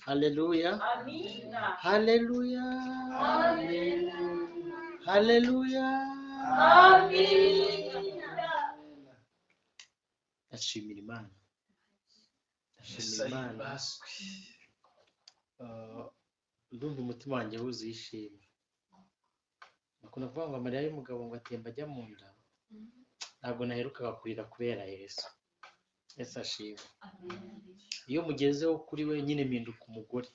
Haleluya, haleluya, haleluya. Ndashimira Imana, ndashimira Imana. Ndumva umutima wanjye wuzuye ishimwe. Bakunda kuvuga ngo amarira y'umugabo ngo atemba ajya mu nda. Ntabwo naherukaga kurira kubera Yesu. Yesu ashimwe. Iyo mugezeho kuri we nyine mpinduka umugore,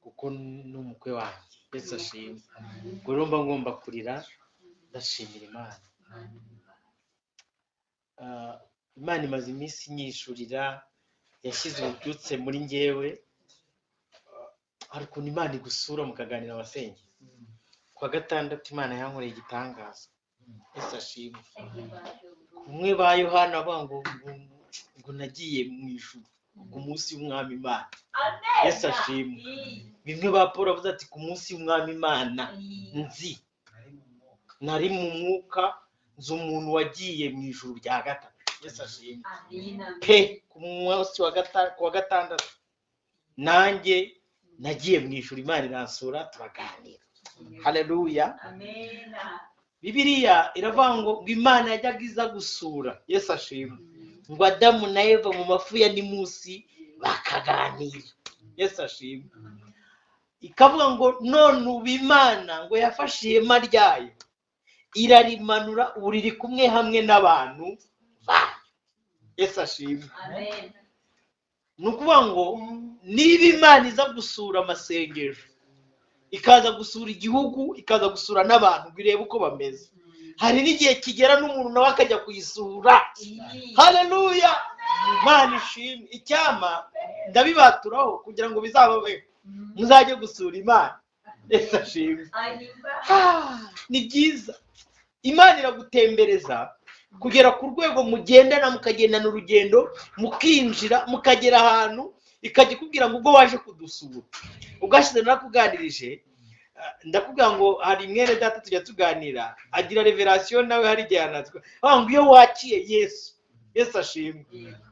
kuko ni umukwe wanjye. Yesu ashimwe. Ubwo rero mba ngomba kurira, ndashimira Imana. Imana imaze iminsi inyishurira, yashyize ububyutse muri njyewe. Hari ukuntu Imana igusura mukaganira abasenge. Ku wa gatandatu Imana yankoreye igitangaza. Yesu ashimwe. Kumwe ba Yohana bavuga ngo nagiye mu ijuru ku munsi w'Umwami Imana. Yesu ashimwe. Bimwe ba Paul bavuze ati ku munsi w'Umwami Imana nzi nari mu mwuka, nzi umuntu wagiye mu ijuru rya gatatu. Yesu ashimwe. Pe ku munsi wa ku wa gatandatu nanjye nagiye mu ijuru, Imana iransura turaganira. Haleluya. Bibiliya iravuga ngo Imana yajyaga iza gusura. Yesu ashimwe. Ngo Adamu na Eva mu mafu ya Nimusi bakaganira. Yesu ashimwe. Ikavuga ngo none ubu Imana ngo yafashe ihema ryayo irarimanura, ubu riri kumwe hamwe n'abantu bayo. Yesu ashimwe. Ni ukuvuga ngo niba Imana iza gusura amasengesho, ikaza gusura igihugu, ikaza gusura n'abantu ngo irebe uko bameze, hari n'igihe kigera n'umuntu nawe akajya kuyisura. Haleluya, Imana ishimwe. Icyama ndabibaturaho kugira ngo bizababeho, muzajye gusura Imana. Yesu ashimwe. Ni byiza, Imana iragutembereza kugera ku rwego mugendana, mukagendana urugendo, mukinjira mukagera ahantu ikajya ikubwira ngo ubwo waje kudusura. Ubwashize narakuganirije, ndakubwira ngo hari mwene data tujya tuganira, agira revelation nawe hari igihe yanatswe, avuga ngo iyo wakiye Yesu, Yesu ashimwe,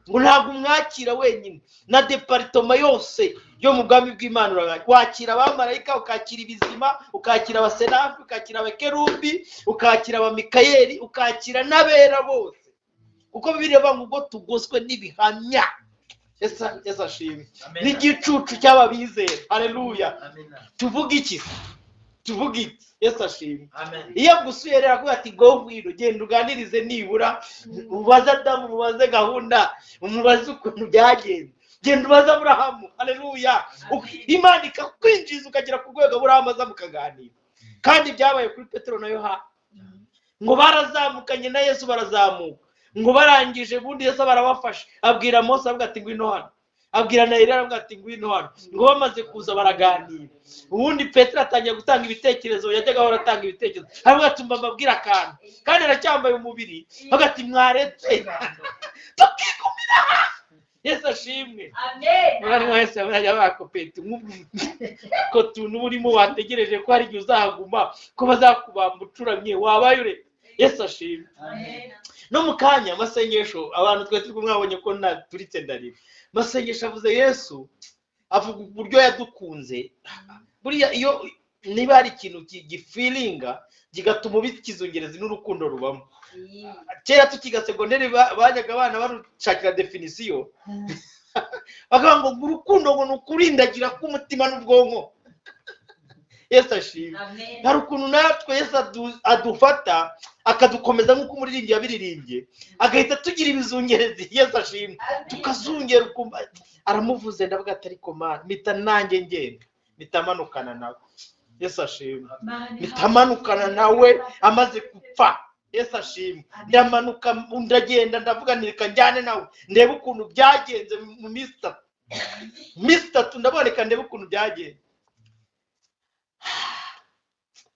ngo ntabwo umwakira wenyine, na department yose yo mu bwami bw'Imana urabakira. Wakira abamarayika, ukakira ibizima, ukakira abaserafi, ukakira abakerubi, ukakira abamikayeli, ukakira n'abera bose, kuko Bibiliya ivuga ngo ubwo tugoswe n'ibihamya. Yesu ashimwe. N'igicucu cy'ababizera. Haleluya. Tuvuge iki? Tuvuge iki? Yesu ashimwe. Iyo agusuye rero arakubwira ati go ngwino, genda uganirize, nibura ubaze Adamu, umubaze gahunda, umubaze ukuntu byagenze, genda ubaze Aburahamu. Haleluya. Imana ikakwinjiza ukagera ku rwego Aburahamu aza mukaganira. Kandi byabaye kuri Petero na Yohana, ngo barazamukanye na Yesu, barazamuka, ngo barangije ubundi Yesu barabafasha, abwira Mose avuga ati ngwino hano, abwira na Eliya aravuga ati ngwino hano. Ngo bamaze kuza baraganira, ubundi Petero atangiye gutanga ibitekerezo, yajyaga ahora atanga ibitekerezo, aravuga ati mba mbabwira akantu, kandi aracyambaye umubiri, avuga ati mwaretse tukigumira aha. Yesu ashimwe. Umwana wese yajya bakopeta ko tuntu urimo wategereje ko hari igihe uzahaguma, ko bazakubamba ucuramye, wabaye ure. Yesu ashimwe. No mu kanya amasengesho, abantu twese turi mwabonye ko naturitse ndarira. Amasengesho avuze Yesu, avuga uburyo yadukunze. Buriya iyo niba hari ikintu gifiringa kigatuma ubikizungereza n'urukundo rubamo. Kera tukiga segonderi bajyaga abana barushakira definisiyo, bakavuga ngo urukundo ngo ni ukurindagira k'umutima n'ubwonko. Yesu ashimwe. Hari ukuntu natwe Yesu adufata akadukomeza nk'uko umuririmbyi yabiririmbye, agahita tugira ibizungerezi. Yesu ashimwe. Tukazungera ukumva aramuvuze, ndavuga ati ariko Mana, mpita nanjye ngenda, mpita manukana nawe. Yesu ashimwe. Mpita manukana nawe amaze gupfa. Yesu ashimwe. Ndamanuka ndagenda, ndavuga nti reka njyane nawe ndebe ukuntu byagenze mu minsi itatu. Minsi itatu ndaboneka ndebe ukuntu byagenze.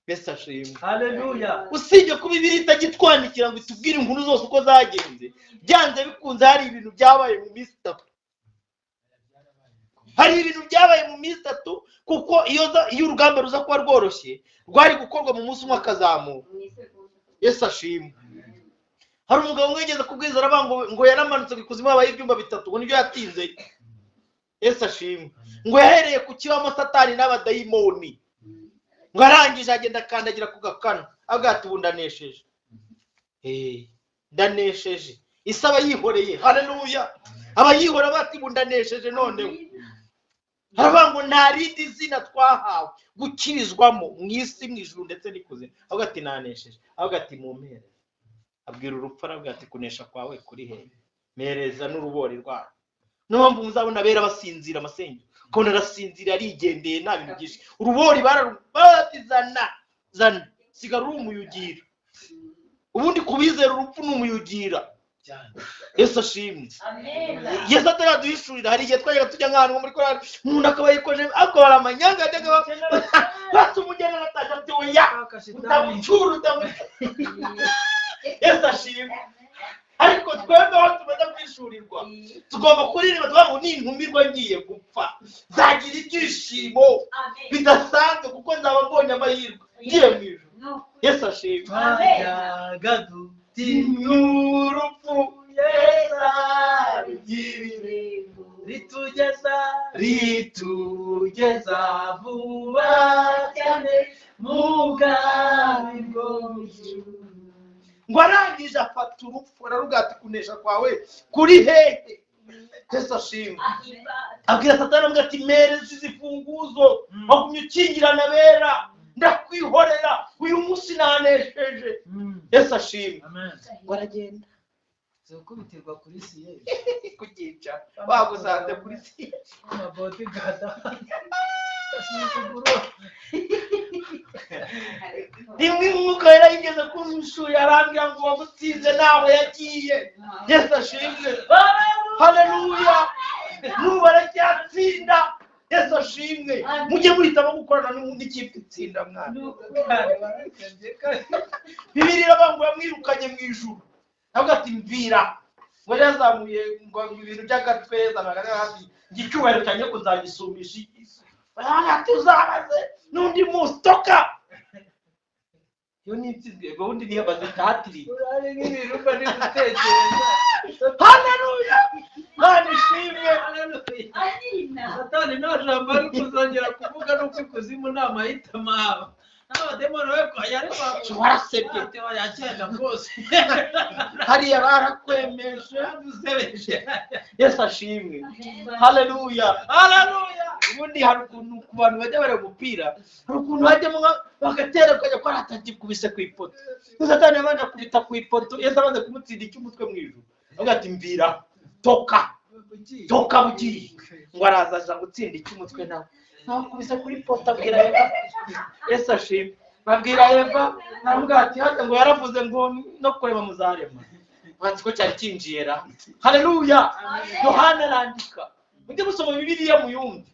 Yesu ashimwe. Haleluya. Usibye kuba Bibiliya itagitwandikira ngo itubwire inkuru zose uko zagenze, byanze bikunze hari ibintu byabaye mu minsi itatu. Hari ibintu byabaye mu minsi itatu, kuko iyo urugamba ruza kuba rworoshye rwari gukorwa mu munsi umwe akazamuka. Yesu ashimwe. Hari umugabo umwe yigeze kubwiza aravuga ngo yaramanutse ku ikuzimu habaye ibyumba bitatu, ngo nibyo yatinze. Yesu ashimwe. Ngo yahereye ku kibamo Satani n'abadayimoni, ngo arangije agenda akandagira ku gakanu, avuga ati ubu ndanesheje, ndanesheje. Isi aba yihoreye, haleluya, aba yihora bati ubu ndanesheje. Noneho haravuga ngo nta rindi zina twahawe gukirizwamo mu isi, mu ijuru ndetse n'ikuzimu. Avuga ati nanesheje, avuga ati mumpereze. Abwira urupfu, aravuga ati kunesha kwawe kuri hehe? Mpereza n'urubori rwawe. Niyo mpamvu muzabona abera basinzira amasengero, ukabona arasinzira arigendeye, nta bintu byinshi. Urubori baratizana zana, sigara uri umuyugira. Ubundi kubizera urupfu ni umuyugira. Yesu ashimwe. Yesu ataraduhishurira, hari igihe twajyaga tujya nk'ahantu nko muri korali, umuntu akaba yikoje, ariko hari amanyanga yajyaga basa umugeni aratashye ati oya, utamucyura, utamucyura. Yesu ashimwe. Ariko twebwe aho tumaze kwishurirwa, tugomba kuririmba tuvuga ngo nintumirwa ngiye gupfa, nzagira ibyishimo bidasanzwe kuko nzaba mbonye amahirwe ngiye mu ijuru. Yesu ashimwe. Twajyaga dutinya urupfu, ritugeza ritugeza vuba cyane mu bwami bwo mu ijuru. Ngo arangije afata urupfu, araruga ati kunesha kwawe kuri hehe? Yesu ashimwe. Abwira Satani, avuga ati mpereza izi funguzo, wagumye ukingirana abera, ndakwihorera uyu munsi nanesheje. Yesu ashimwe. Ngo aragenda Zokubitirwa kuri siyeje kugica bagusanze kuri siyeje. Amabodigada asuzuguro. Rimwe umwuka wera yigeze kunshuri, arambwira ngo uwagutsinze ntaho yagiye. Yesu ashimwe, haleluya. N'ubu aracyatsinda. Yesu ashimwe. Mujye muhitamo gukorana n'ikipe itsinda mwana. Bibiliya iravuga ngo yamwirukanye mu ijuru, avuga ati mvira. Ngo yari yazamuye ngo ibintu by'agatwe, yazanaga hafi icyubahiro cyanjye kuzagisumbisha isi. Ati uzabaze n'undi munsi toka. Iyo ni intsinzi, ubundi niyo bazitatiriye. Urari nk'ibintu mba ndi gutekereza. Haleluya, Imana ishimwe. Satani nta jambo ari kuzongera kuvuga, nuko ikuzimu nta mahitamo aba. N'abademoni we yari Warasebye. Yakenda rwose. Hariya barakwemeje. Yadusebeje. Yesu ashimwe, haleluya, Haleluya. Ubundi hari ukuntu ku bantu bajya bareba umupira, hari ukuntu bajyamo bagatera ukajya ko aratagikubise ku ipoto. Satani yabanje kubita ku ipoto, Yesu abanza kumutsinda icy'umutwe mu ijuru, avuga ati mvira, toka toka bugiye. Ngo araza aza gutsinda icy'umutwe nawe nakubise kuri poto, abwira Eva. Yesu ashimwe. Babwira Eva, aravuga ati hata ngo yaravuze ngo no kurema muzarema, batsi ko cyari kinjiye ra. Haleluya. Yohana arandika, mujye musoma Bibiliya muyumve.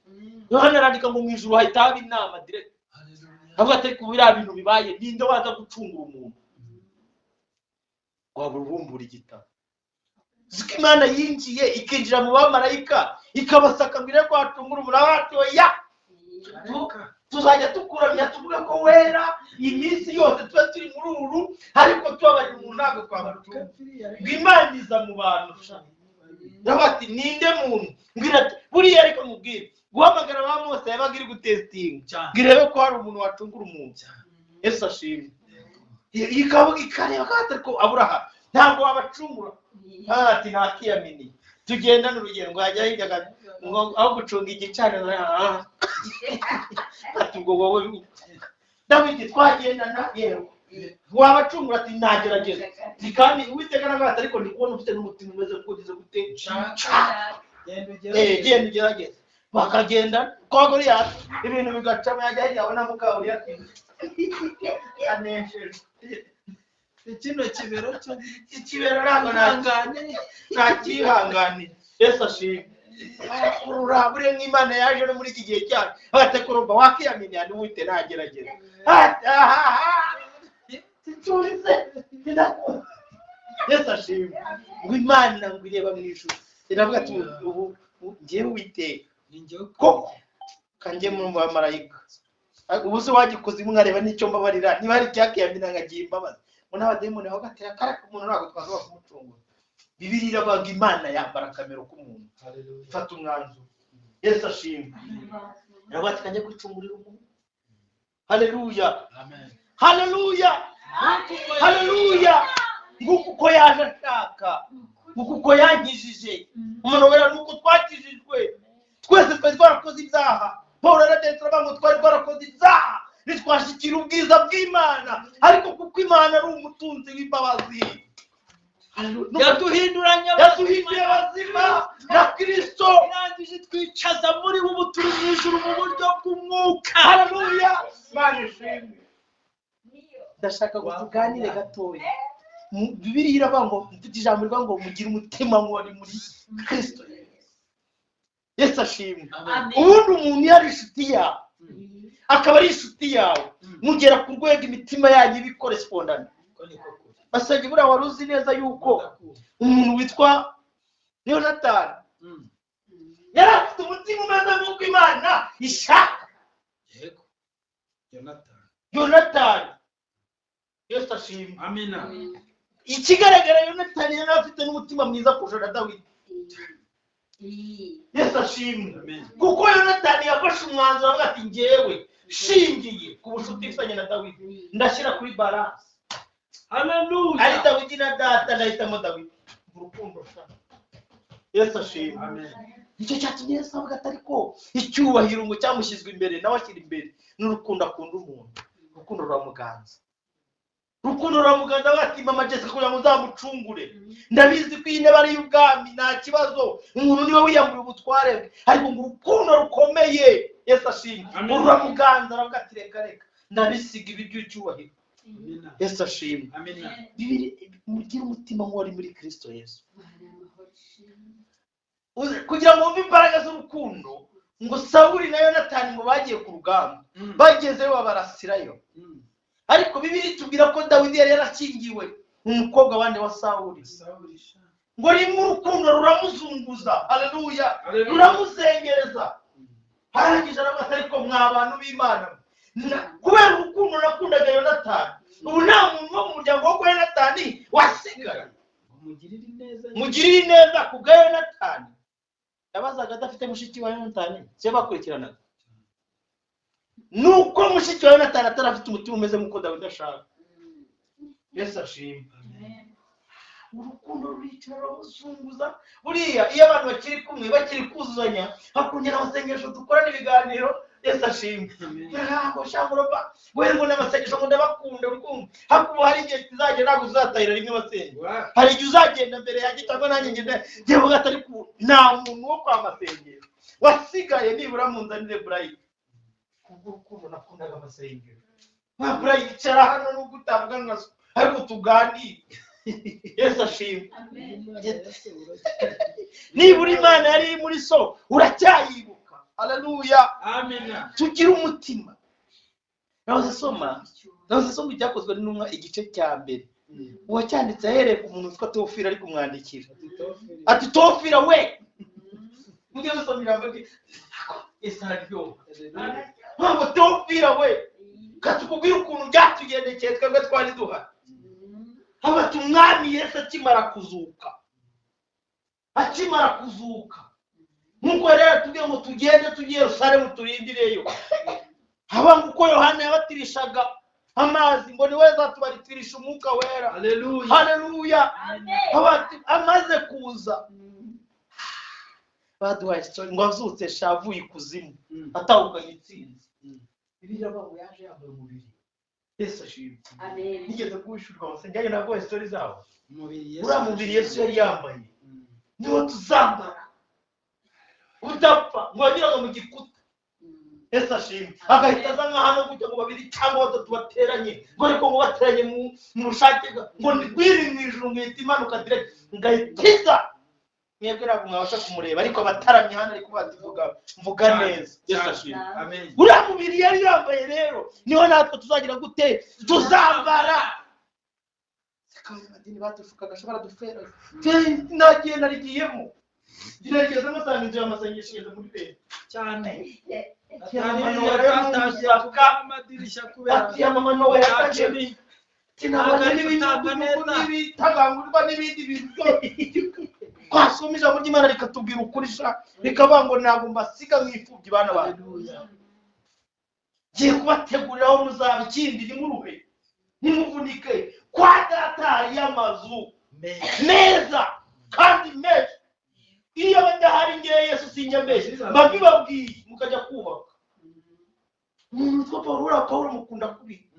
Yohana arandika ngo mu ijuru hahita haba inama direct, avuga ati ariko biriya bintu bibaye, ninde waza gucungura umuntu? Waba ubumbura igitabo. Ziko Imana yinjiye ikinjira mu bamarayika ikabasaka ngo irebe ko wacungura umuntu, abacu ya tuzajya tukuramya tuvuga ko wera iminsi yose tuba turi muri uru, ariko tubabarira umuntu ntabwo twamucunga. Ngo Imana iza mu bantu, yavuga ati ninde muntu? Mbwira ati buriya, ariko mubwire guhamagara ba Mose yabaga iri gutesitinga ngo irebe ko hari umuntu wacungura umuntu. Yesu ashimwe. Ikavuga ikareba ko ariko Aburahamu ntabwo wabacungura, ati ntakiyaminiye tugendane urugendo. Ngo yajya hirya ngo aho gucunga igicaniro, ati ubwo wowe Dawidi twagendana, yewe wabacungura? Ati nagerageza. Kandi Uwiteka nawe ati ariko ndi kubona ufite n'umutima umeze kugeza gute, genda ugerageze. Bakagenda kwa Goliyati, ibintu bigacamo, yajya hirya abona muka Goliyati anesheje. Kino kibero cyo ikibero ntabwo ntakihanganira. Yesu ashimwe. Barakurura buriya nk'Imana yaje no muri iki gihe cyacu, bagatekurumva wakiyaminiya ntiwite ntagerageza. Titurize. Yesu ashimwe. Ngo Imana ngo ireba mu ijuru, iravuga ati ubu ngewe Uwiteka koko kanjye mu bamarayika, ubu se wajya ikuzimu nkareba n'icyo mbabarira, niba hari icyakiyamina nkagira imbabazi. Ngo n'abadayimoni aho gatera karaka umuntu ntabwo twashobora kumucungura. Bibiliya iravuga ngo Imana yambara akamero k'umuntu, ifata umwanzuro. Yesu ashimwe. Aravuga ati kajya kwicungurira umuntu. Haleluya. Amen. Haleluya. Haleluya. Nguko uko yaje ashaka, nguko uko yankijije. Umuntu wera nuko twakijijwe. Twese twari twarakoze ibyaha. Paul yarabyanditse aravuga ngo twari twarakoze ibyaha ntitwashyikira ubwiza bw'Imana, ariko kuko Imana ari umutunzi w'imbabazi, Yaduhinduranye yatuhinduye abazima na Kristo, irangije twicaza muri we, ubu turi mu ijuru mu buryo bw'umwuka. Haleluya. Imana ishimwe. Ndashaka ngo tuganire gatoya. Bibiliya iravuga ngo, mfite ijambo rivuga ngo mugire umutima nk'uwari muri Kristo Yesu. Yesu ashimwe. Amen. Ubundi umuntu iyo ari inshuti yawe, akaba ari inshuti yawe, mugera ku rwego imitima yanyu iba ikorespondana. Ko niko kuri. Basabye buriya wari uzi neza yuko umuntu witwa Yonatani yari afite umutima umeze nk'uko Imana ishaka. Yego. Jonathan. Yonatani. Yesu ashimwe. Amina. Ikigaragara Yonatani yari afite n'umutima mwiza kurusha na Dawidi. Yesu ashimwe. Amen. Kuko Yonatani yafashe umwanzuro avuga ati njyewe shingiye ku bucuti mfitanye na Dawidi, ndashyira kuri balance. Haleluya. Ari Dawidi na data, ndahitamo Dawidi. Urukundo sha. Yesu ashimwe. Amen. Nicyo cyatumye Yesu avuga ati ariko icyubahiro ngo cyamushyizwe imbere nawe ashyira imbere n'urukundo akunda umuntu. Urukundo ruramuganza. Urukundo ruramuganza avuga ati mama Jessica kugira ngo uzamucungure. Ndabizi ko iyi ntebe ari iy'ubwami, nta kibazo. Umuntu niwe wiyambuye ubutware bwe. Ariko ngo urukundo rukomeye, Yesu ashimwe. Amen. Ruramuganza aravuga ati reka reka ndabisiga ibi by'icyubahiro. Amina. Yesu ashimwe. Amina. Bibiri mugire umutima nk'uwari muri Kristo Yesu. Kugira ngo wumve imbaraga z'urukundo, ngo Sawuli na Yonatani ngo bagiye ku rugamba, bagezeyo babarasirayo. Ariko Bibiliya itubwira ko Dawidi yari yarakingiwe umukobwa wande wa Sawuli. Sawuli sha. Ngo rimwe urukundo ruramuzunguza. Haleluya. Haleluya. Ruramuzengereza. Arangije aravuga ati ariko mwa bantu b'Imana, kubera urukundo nakundaga Yonatani, ubu nta muntu wo mu muryango wo kwa Yonatani wasigaye. Mugirire neza. Mugirire neza ku bwa Yonatani. Yabazaga adafite mushiki wa Yonatani, siyo bakurikiranaga. Nuko mushiki wa Yonatani atarafite umutima umeze nk'uko Dawidi ashaka. Yesu ashimwe. Urukundo ruricara ruramuzunguza. Buriya iyo abantu bakiri kumwe bakiri kuzuzanya, hakongera amasengesho dukorana ibiganiro. Yesu ashimwe. Ntabwo shangoroba we ngo n'amasengesho ngo ndabakunda urukundo. Hakuba hari igihe kizagera ntabwo uzatahira rimwe basenga. Hari igihe uzagenda mbere yanjye cyangwa nanjye ngenda ngiye vuga ati ariko nta muntu wo kwa masengero wasigaye nibura munzanire Burayiti. Kubw'urukundo nakundaga amasengero. Nka Burayiti icara hano nubwo utavuga nka so, ariko tuganire. Yesu ashimwe. Nibura Imana yari iri muri so uracyayibuka. Haleluya. Amina. Tugire umutima. Nahoze soma ibyakozwe n'intumwa igice cya mbere. Uwacyanditse ahereye ku muntu witwa Teofilo ari kumwandikira. Ati Teofilo we, mujye musoma ijambo rye. Yesu araryoha. Ntabwo Teofilo we, katukubwira ukuntu byatugendekeye twebwe twari duhari. Haba umwami Yesu akimara kuzuka. Akimara kuzuka. Nkuko rero yatubwiye ngo tugende tujye i Yerusalemu turindireyo. Haba nguko Yohana yabatirishaga amazi ngo niwe azatubaritirisha umwuka wera. Haleluya. Haleluya. Haba amaze kuza baduhaye story ngo azutse shavuye ikuzimu atahukanye intsinzi. Bibiliya iravuga ngo yaje yambaye umubiri. Yesu ashimwe. Nigeze kuwishyurwa amasengeri ntabwo story zabo. Umubiri Yesu. Uriya mubiri Yesu yari yambaye niwo tuzambara udapfa, ngo wanyuraga mu gikuta. Yesu ashimwe. Agahita aza nka hano gutya ngo babiri cyangwa batatu bateranye, ngo ariko ngo bateranye mu bushake bwa, ngo ndigwire mu ijuru ngahita imanuka direct ngahita iza. Mwebwe ntabwo mwabasha kumureba, ariko abataramye hano ariko bativuga mvuga neza. Yesu ashimwe. Amen. Uriya mubiri yari yambaye rero niho natwe tuzagira gute? Tuzambara. Amadini badushukaga baradufera. Nagiye narigiyemo. Gerageza musanga inzu y'amasengesho igeze muri leta. Cyane. Ati mama Noella Amadirishya kubera. Ati mama Noella yatangiye. Ati ntabwo n'ibitagangurirwa n'ibindi bintu byose. Twasoma ijambo ry'Imana rikatubwira ukuri sha, rikavuga ngo ntabwo mbasiga mwifubyi bana banjye. Ngiye kubategurira aho muzaba, ikindi nimuruhe nimuvunike, kwa data hariyo amazu meza kandi menshi. Iyo badahari ngewe Yesu sinjya mbeshya, mba mbibabwiye mukajya kubaka. Umuntu witwa Pawulo, uriya Pawulo mukunda kubi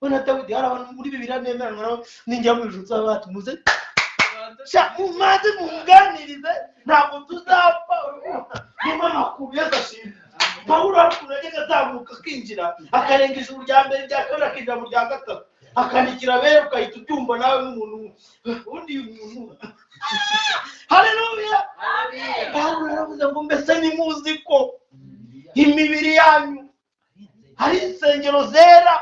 we na Dawidi, hari abantu muri Bibiliya nemeranwa nabo, ninjya mu ijuru nzaba bati muze sha mumaze munganirize, ntabwo tuzapfa niba amakuru. Yesu ashimwe. Pawulo hari ukuntu yajyaga azamuka akinjira, akarenga ijuru rya mbere, rya kabiri, akinjira mu rya gatatu, akandikira abera, ugahita ubyumva nawe nk'umuntu ubundi uyu muntu. Haleluya! Pawulo yaravuze ngo mbese nimuzi ko imibiri yanyu hari insengero zera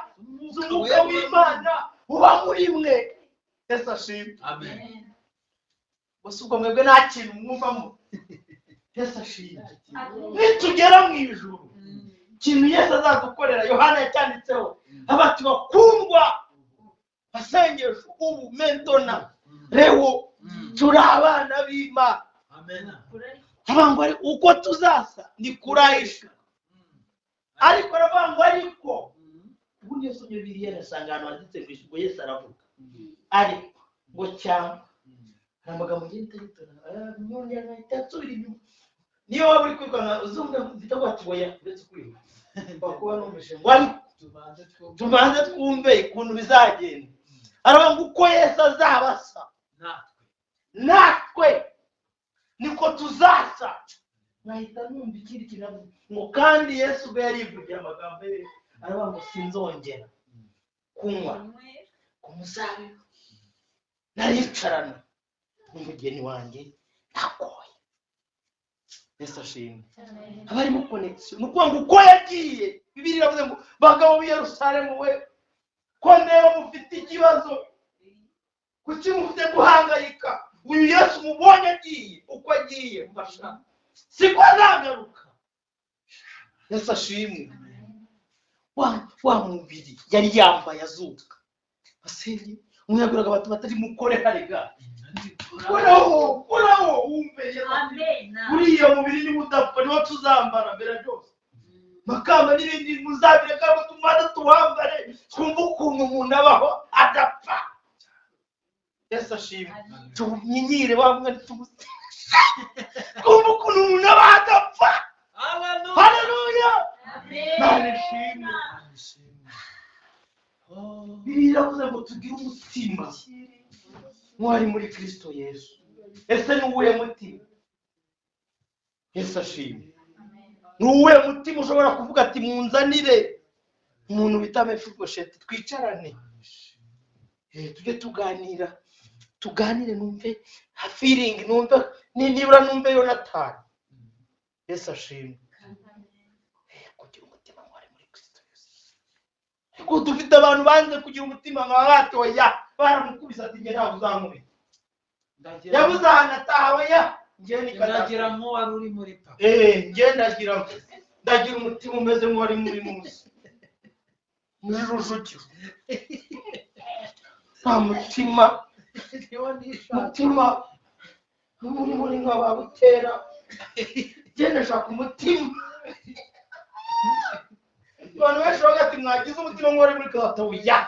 z'umwuka w'Imana uba muri mwe? Yesu ashimwe. Amen. Gusa ubwo mwebwe nta kintu mwumvamo. Yesu ashimwe. Nitugera mu ijuru, ikintu Yesu azadukorera, Yohana yacyanditseho abati: "Bakundwa basengesho, ubu maintenant rero turi abana b'Imana." Amen. Avuga ngo uko tuzasa ni kurayisha, ariko aravuga ngo ariko ubundi iyo usomye Bibiliya urasanga ahantu handitse ngo Yesu aravuga ariko ngo cyangwa hari amagambo ngenda yitora ahita nsubira inyuma. Niyo waba uri kwirukanka uzumva mfite ngo ati oya, uretse kwiruka kuba numvise ngo ariko Tubanze twumve. Tubanze twumve ukuntu bizagenda. Aravuga ngo uko Yesu azaba asa natwe natwe niko tuzasa. Nkahita numva ikindi kintu avuga ngo kandi Yesu ubwo yarivugiye amagambo ye, aravuga ngo sinzongera kunywa ku muzabibu naricarana n'umugeni wanjye nakoye. Yesu ashimwe. Haba harimo connection. Ni ukuvuga ngo uko yagiye, Bibiliya iravuze ngo bagabo b'i Yerusalemu we, ko ndeba mufite ikibazo, kuki mufite guhangayika? Uyu Yesu mubonye agiye, uko agiye mfasha siko azagaruka. Yesu ashimwe. Wa mubiri yari yambaye azuka, basenge umwe yabwiraga abantu batari mukore harega, koraho koraho wumve Yesu ati, uriya mubiri niba udapfa niwo tuzambara mbere ya byose, makamba n'ibindi muzabireka ngo tumaze tuwambare, twumve ukuntu umuntu abaho adapfa. Yesu ashimwe. Tunyinyire wa mwana, twumve ukuntu umuntu abaho adapfa. Haleluya, Mana ishimwe. Bibiliya iravuze ngo tugire umutima nk'uwari muri Kristo Yesu. Ese ni uwuhe mutima? Yesu ashimwe. Ni uwuhe mutima ushobora kuvuga ati munzanire umuntu bita Mefibosheti twicarane, tujye tuganira, tuganire numve feeling, numve nibura numve Yonatani. Yesu ashimwe. Kugira umutima nk'uwari muri Kristo Yesu. Ariko dufite abantu banze kugira umutima nka batoya, baramukubise ati njye ntabwo uzankubita. Yabuze ahantu ataha, oya njye ni Ndagira nk'uwari uri muri papa. Njye ndagira umutima umeze nk'uwari muri munsi muri Rujugiro, nta mutima Niwo nishaka. Mutima muri nka babutera. Njye ndashaka umutima. Abantu benshi bavuga ati mwagize umutima nk'uwari muri Katoya.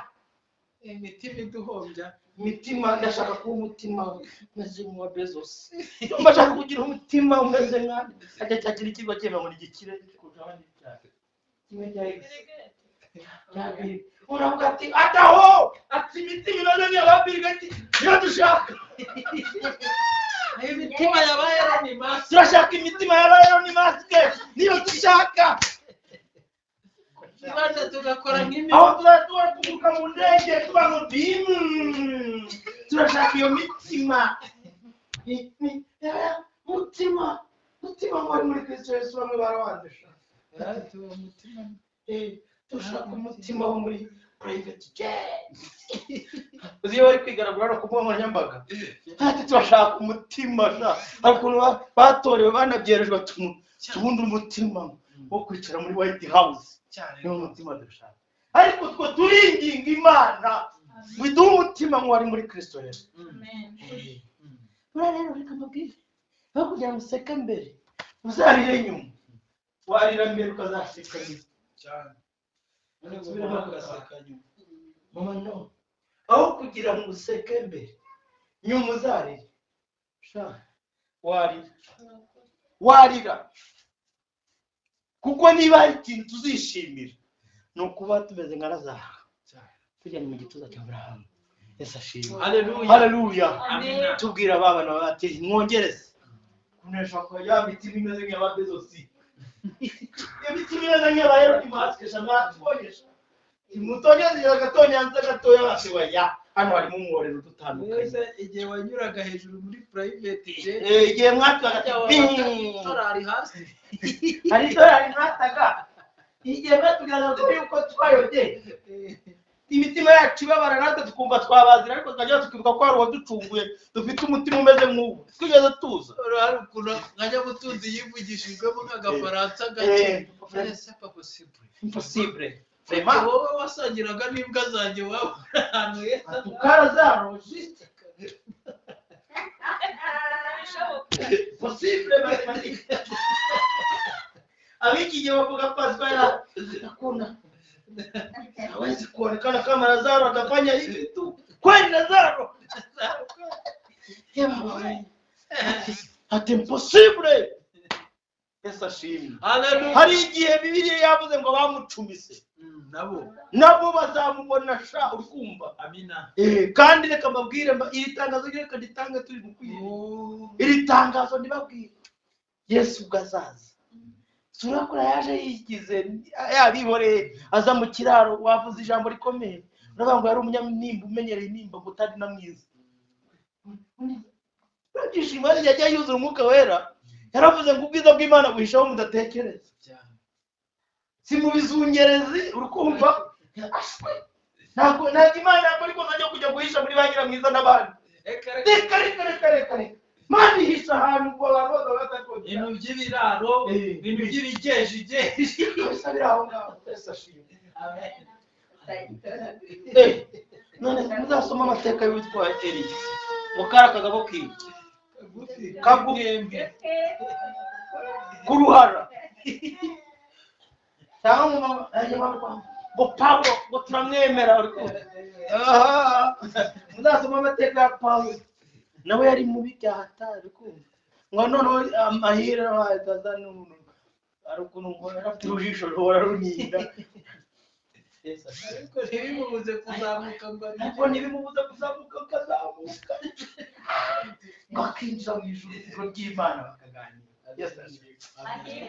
Imitima iduhombya. Imitima, ndashaka kuba umutima umeze nk'uwa Bezos. Ndumva ashaka kugira umutima umeze nka ajya cyagira ikigo cyema ngo nigikire kurusha abandi cyane, kimwe cya X cya Bill. Uravuga ati ataho, ati imitima imeze nk'iya Bill Gates niyo dushaka. Imitima yabaye Elon Musk. Turashaka imitima ya Elon Musk, niyo dushaka. Ibanza tugakora nk'imi Aho tuzajya tubona tuguruka mu ndege tuba ngo bimu, turashaka iyo mitima. Mutima ngo wari muri Kristo Yesu, bamwe barawandusha. Uwo mutima. Dushaka umutima wo muri private jet. Uzi iyo bari kwigaragura no ku mbuga nkoranyambaga, ati turashaka umutima sha. Hari ukuntu batorewe banabyerejwe, tubundi umutima wo kwicara muri White House cyane. Niwo mutima dushaka, ariko twe turinginga Imana ngo iduhe umutima nk'uwari muri Kristo Yesu. Buriya rero reka mbabwire. Aho kugira ngo useke mbere uzarire nyuma, warira mbere ukazaseka nyuma. Cyane. Subiramo ugaseka nyuma. Mama, no, aho kugira ngo useke mbere nyuma uzarire, sha, warira, warira, kuko niba hari ikintu tuzishimira ni ukuba tumeze nka Lazaro, Cyane. tujyanye mu gituza cya Aburahamu. Yesu ashimwe. Haleluya. Haleluya. Amina. Tubwira ba bana bati mwongereze kunesha kwa ya mitima imeze nk'iyaba Bezos, imitima imeze nk'iyaba Elon Musk, sha, mwatwogesha mutongeze agatonyanza gatoya basi. Waya, hano harimo umworero udutandukanye. Mbese igihe wanyuraga hejuru muri private jet, Igihe mwatwaga hajya bing! idolari hasi. Hari idolari mwataga, igihe mwatubwiraga ko yuko twayobye, imitima yacu ibabara, natwe tukumva twabazira, ariko tukajya tukibuka ko hari uwaducunguye, dufite umutima umeze nk'ubu, twigeze tuza. Hari ukuntu nka Nyabutunzi yivugishijwemo nk'agafaransa gake. C'est pas possible. Impossible. Vraiment, wowe wasangiraga n'imbwa zanjye, waba uri ahantu heza. Tukarazaro juste possible mathématique. Ab'iki gihe bavuga Pascal hakuna, hawezi kuonekana kama Lazaro atafanya hivi tu. Kweli Lazaro, Yewe, ati impossible. Yesu ashimwe. Haleluya. Hari igihe Bibiliya yavuze ngo bamucumise Nabo nabo bazamubona, sha, uri kumva? Amina. Kandi reka mbabwire, iri tangazo reka ritange turi mu kwirinda. Iri tangazo ndibabwire, Yesu ubwo azaza, turakora yaje yigize yabihoreye, aza mu kiraro. Wavuze ijambo rikomeye, uravuga ngo yari umunyanimba umenyereye intimba, ngo utari na mwiza. Urabyishima, yagiye yuzura Umwuka Wera, yaravuze ngo ubwiza bw'Imana buhishaho mudatekereza. Cyane. Si mu bizungerezi, uri kumva? Ashwe, ntabwo Imana yakora ikosa ryo kujya guhisha muri ba nyiramwiza n'abandi. Reka reka. Reka reka reka reka reka, Imana ihisha ahantu ngo abantu bose batakongera. Ibintu by'ibiraro, ibintu by'ibigejigeji. Kabisa, biri aho ngaho. Yesu ashimwe. Amen. None muzasoma amateka y'uwitwa Eliya mukara kagabo kiwe. Kagufi. Kagufi. Mwemwe. Kuruhara cyangwa mu ngo Pawulo ngo turamwemera, uri kumva? Aha, muzasoma amateka ya Pawulo, nawe yari mubi bya hatari, uri kumva? Ngo noneho amahire aza n'umuntu, hari ukuntu ngo yari afite urujisho ruhora runinda. Yesu ashimwe. Ariko ntibimubuze kuzamuka ngo Ariko ntibimubuze kuzamuka, akazamuka ngo akinjira mu ijuru, ijuru ry'Imana, bakaganira. Yesu ashimwe.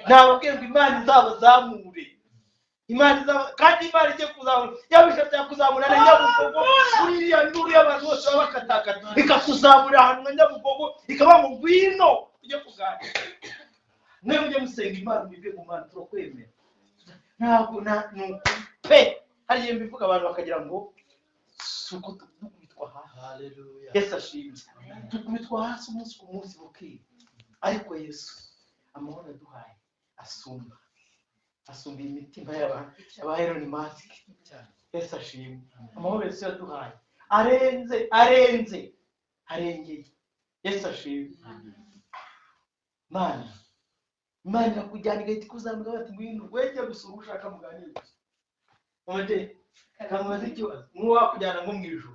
Nababwiye ngo Imana izabazamure, Imana izaba, kandi Imana igiye kuzamura, yaba ishatse yakuzamura na Nyabugogo, kuri iriya nduru y'abantu bose baba bakatakata, ikakuzamura ahantu nka Nyabugogo, ikavuga ngo ngwino tujye kuganira. Mwe mujye musenga Imana, mwibwe mu Mana, turakwemera. Ntabwo na ni uku pe, hari igihe mbivuga abantu bakagira ngo si uko dukubitwa hasi. Haleluya. Yesu ashimwe. Dukubitwa hasi umunsi ku munsi bukira, ariko Yesu amahoro yaduhaye asumba imitima y'aba aba Elon Musk. Cyane. Yesu ashimwe. Amahoro Yesu yaduhaye arenze, arenze, arengeye. Yesu ashimwe. Mana, Imana irakujyana igahita ikuzamura, bati ngwino wejya gusura uwo ushaka muganire gusa. Mama, kamubaze ikibazo: nk'uwakujyana nko mu ijuru,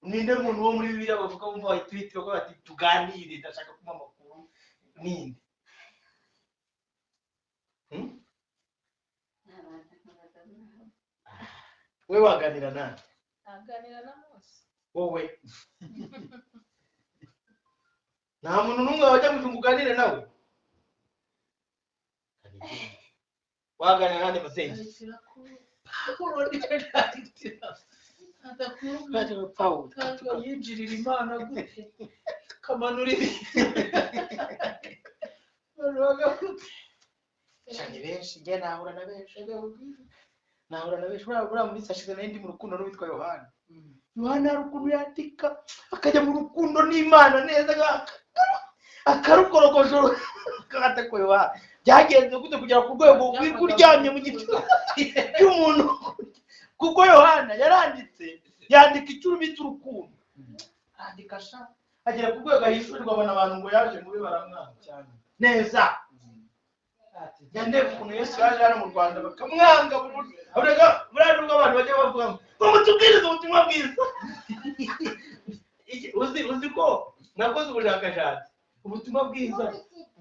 ninde muntu wo muri Bibiliya bavuga wumva wahita uhitira ko bati tuganire, ndashaka kumuha amakuru, ninde? Hmm? We waganira nande? Aganira na Mose. Wowe nta muntu n'umwe wajya mu ijuru ngo uganire nawe? Waganira nande, musengi? Pawulo niwe nahitira. Adakurwa. Pawulo. Ntabwo yinjirira Imana gute, kamanura ibi. Cyane benshi, njye nahura na benshi, nahura na benshi. Buriya mu minsi yashize nari ndi mu rukundo n'uwitwa Yohana. Yohana hari ukuntu yandika akajya mu rukundo n'Imana neza, akarukorogoshora akatako. Yohana, byagenze gute kugera ku rwego wirirwa uryamye mu gituza cy'umuntu? Kuko Yohana yaranditse, yandika icyo bita urukundo, arandika sha. Agera ku rwego ahishurirwa, abona abantu ngo yaje mubi baramwanga cyane neza. Yandeba ukuntu Yesu yaje hano mu Rwanda bakamwanga burundu. Buriya nubwo abantu bajya bavuga ngo mutubwirize ubutumwa bwiza. Uzi ko nakoze ubushakashatsi, ubutumwa bwiza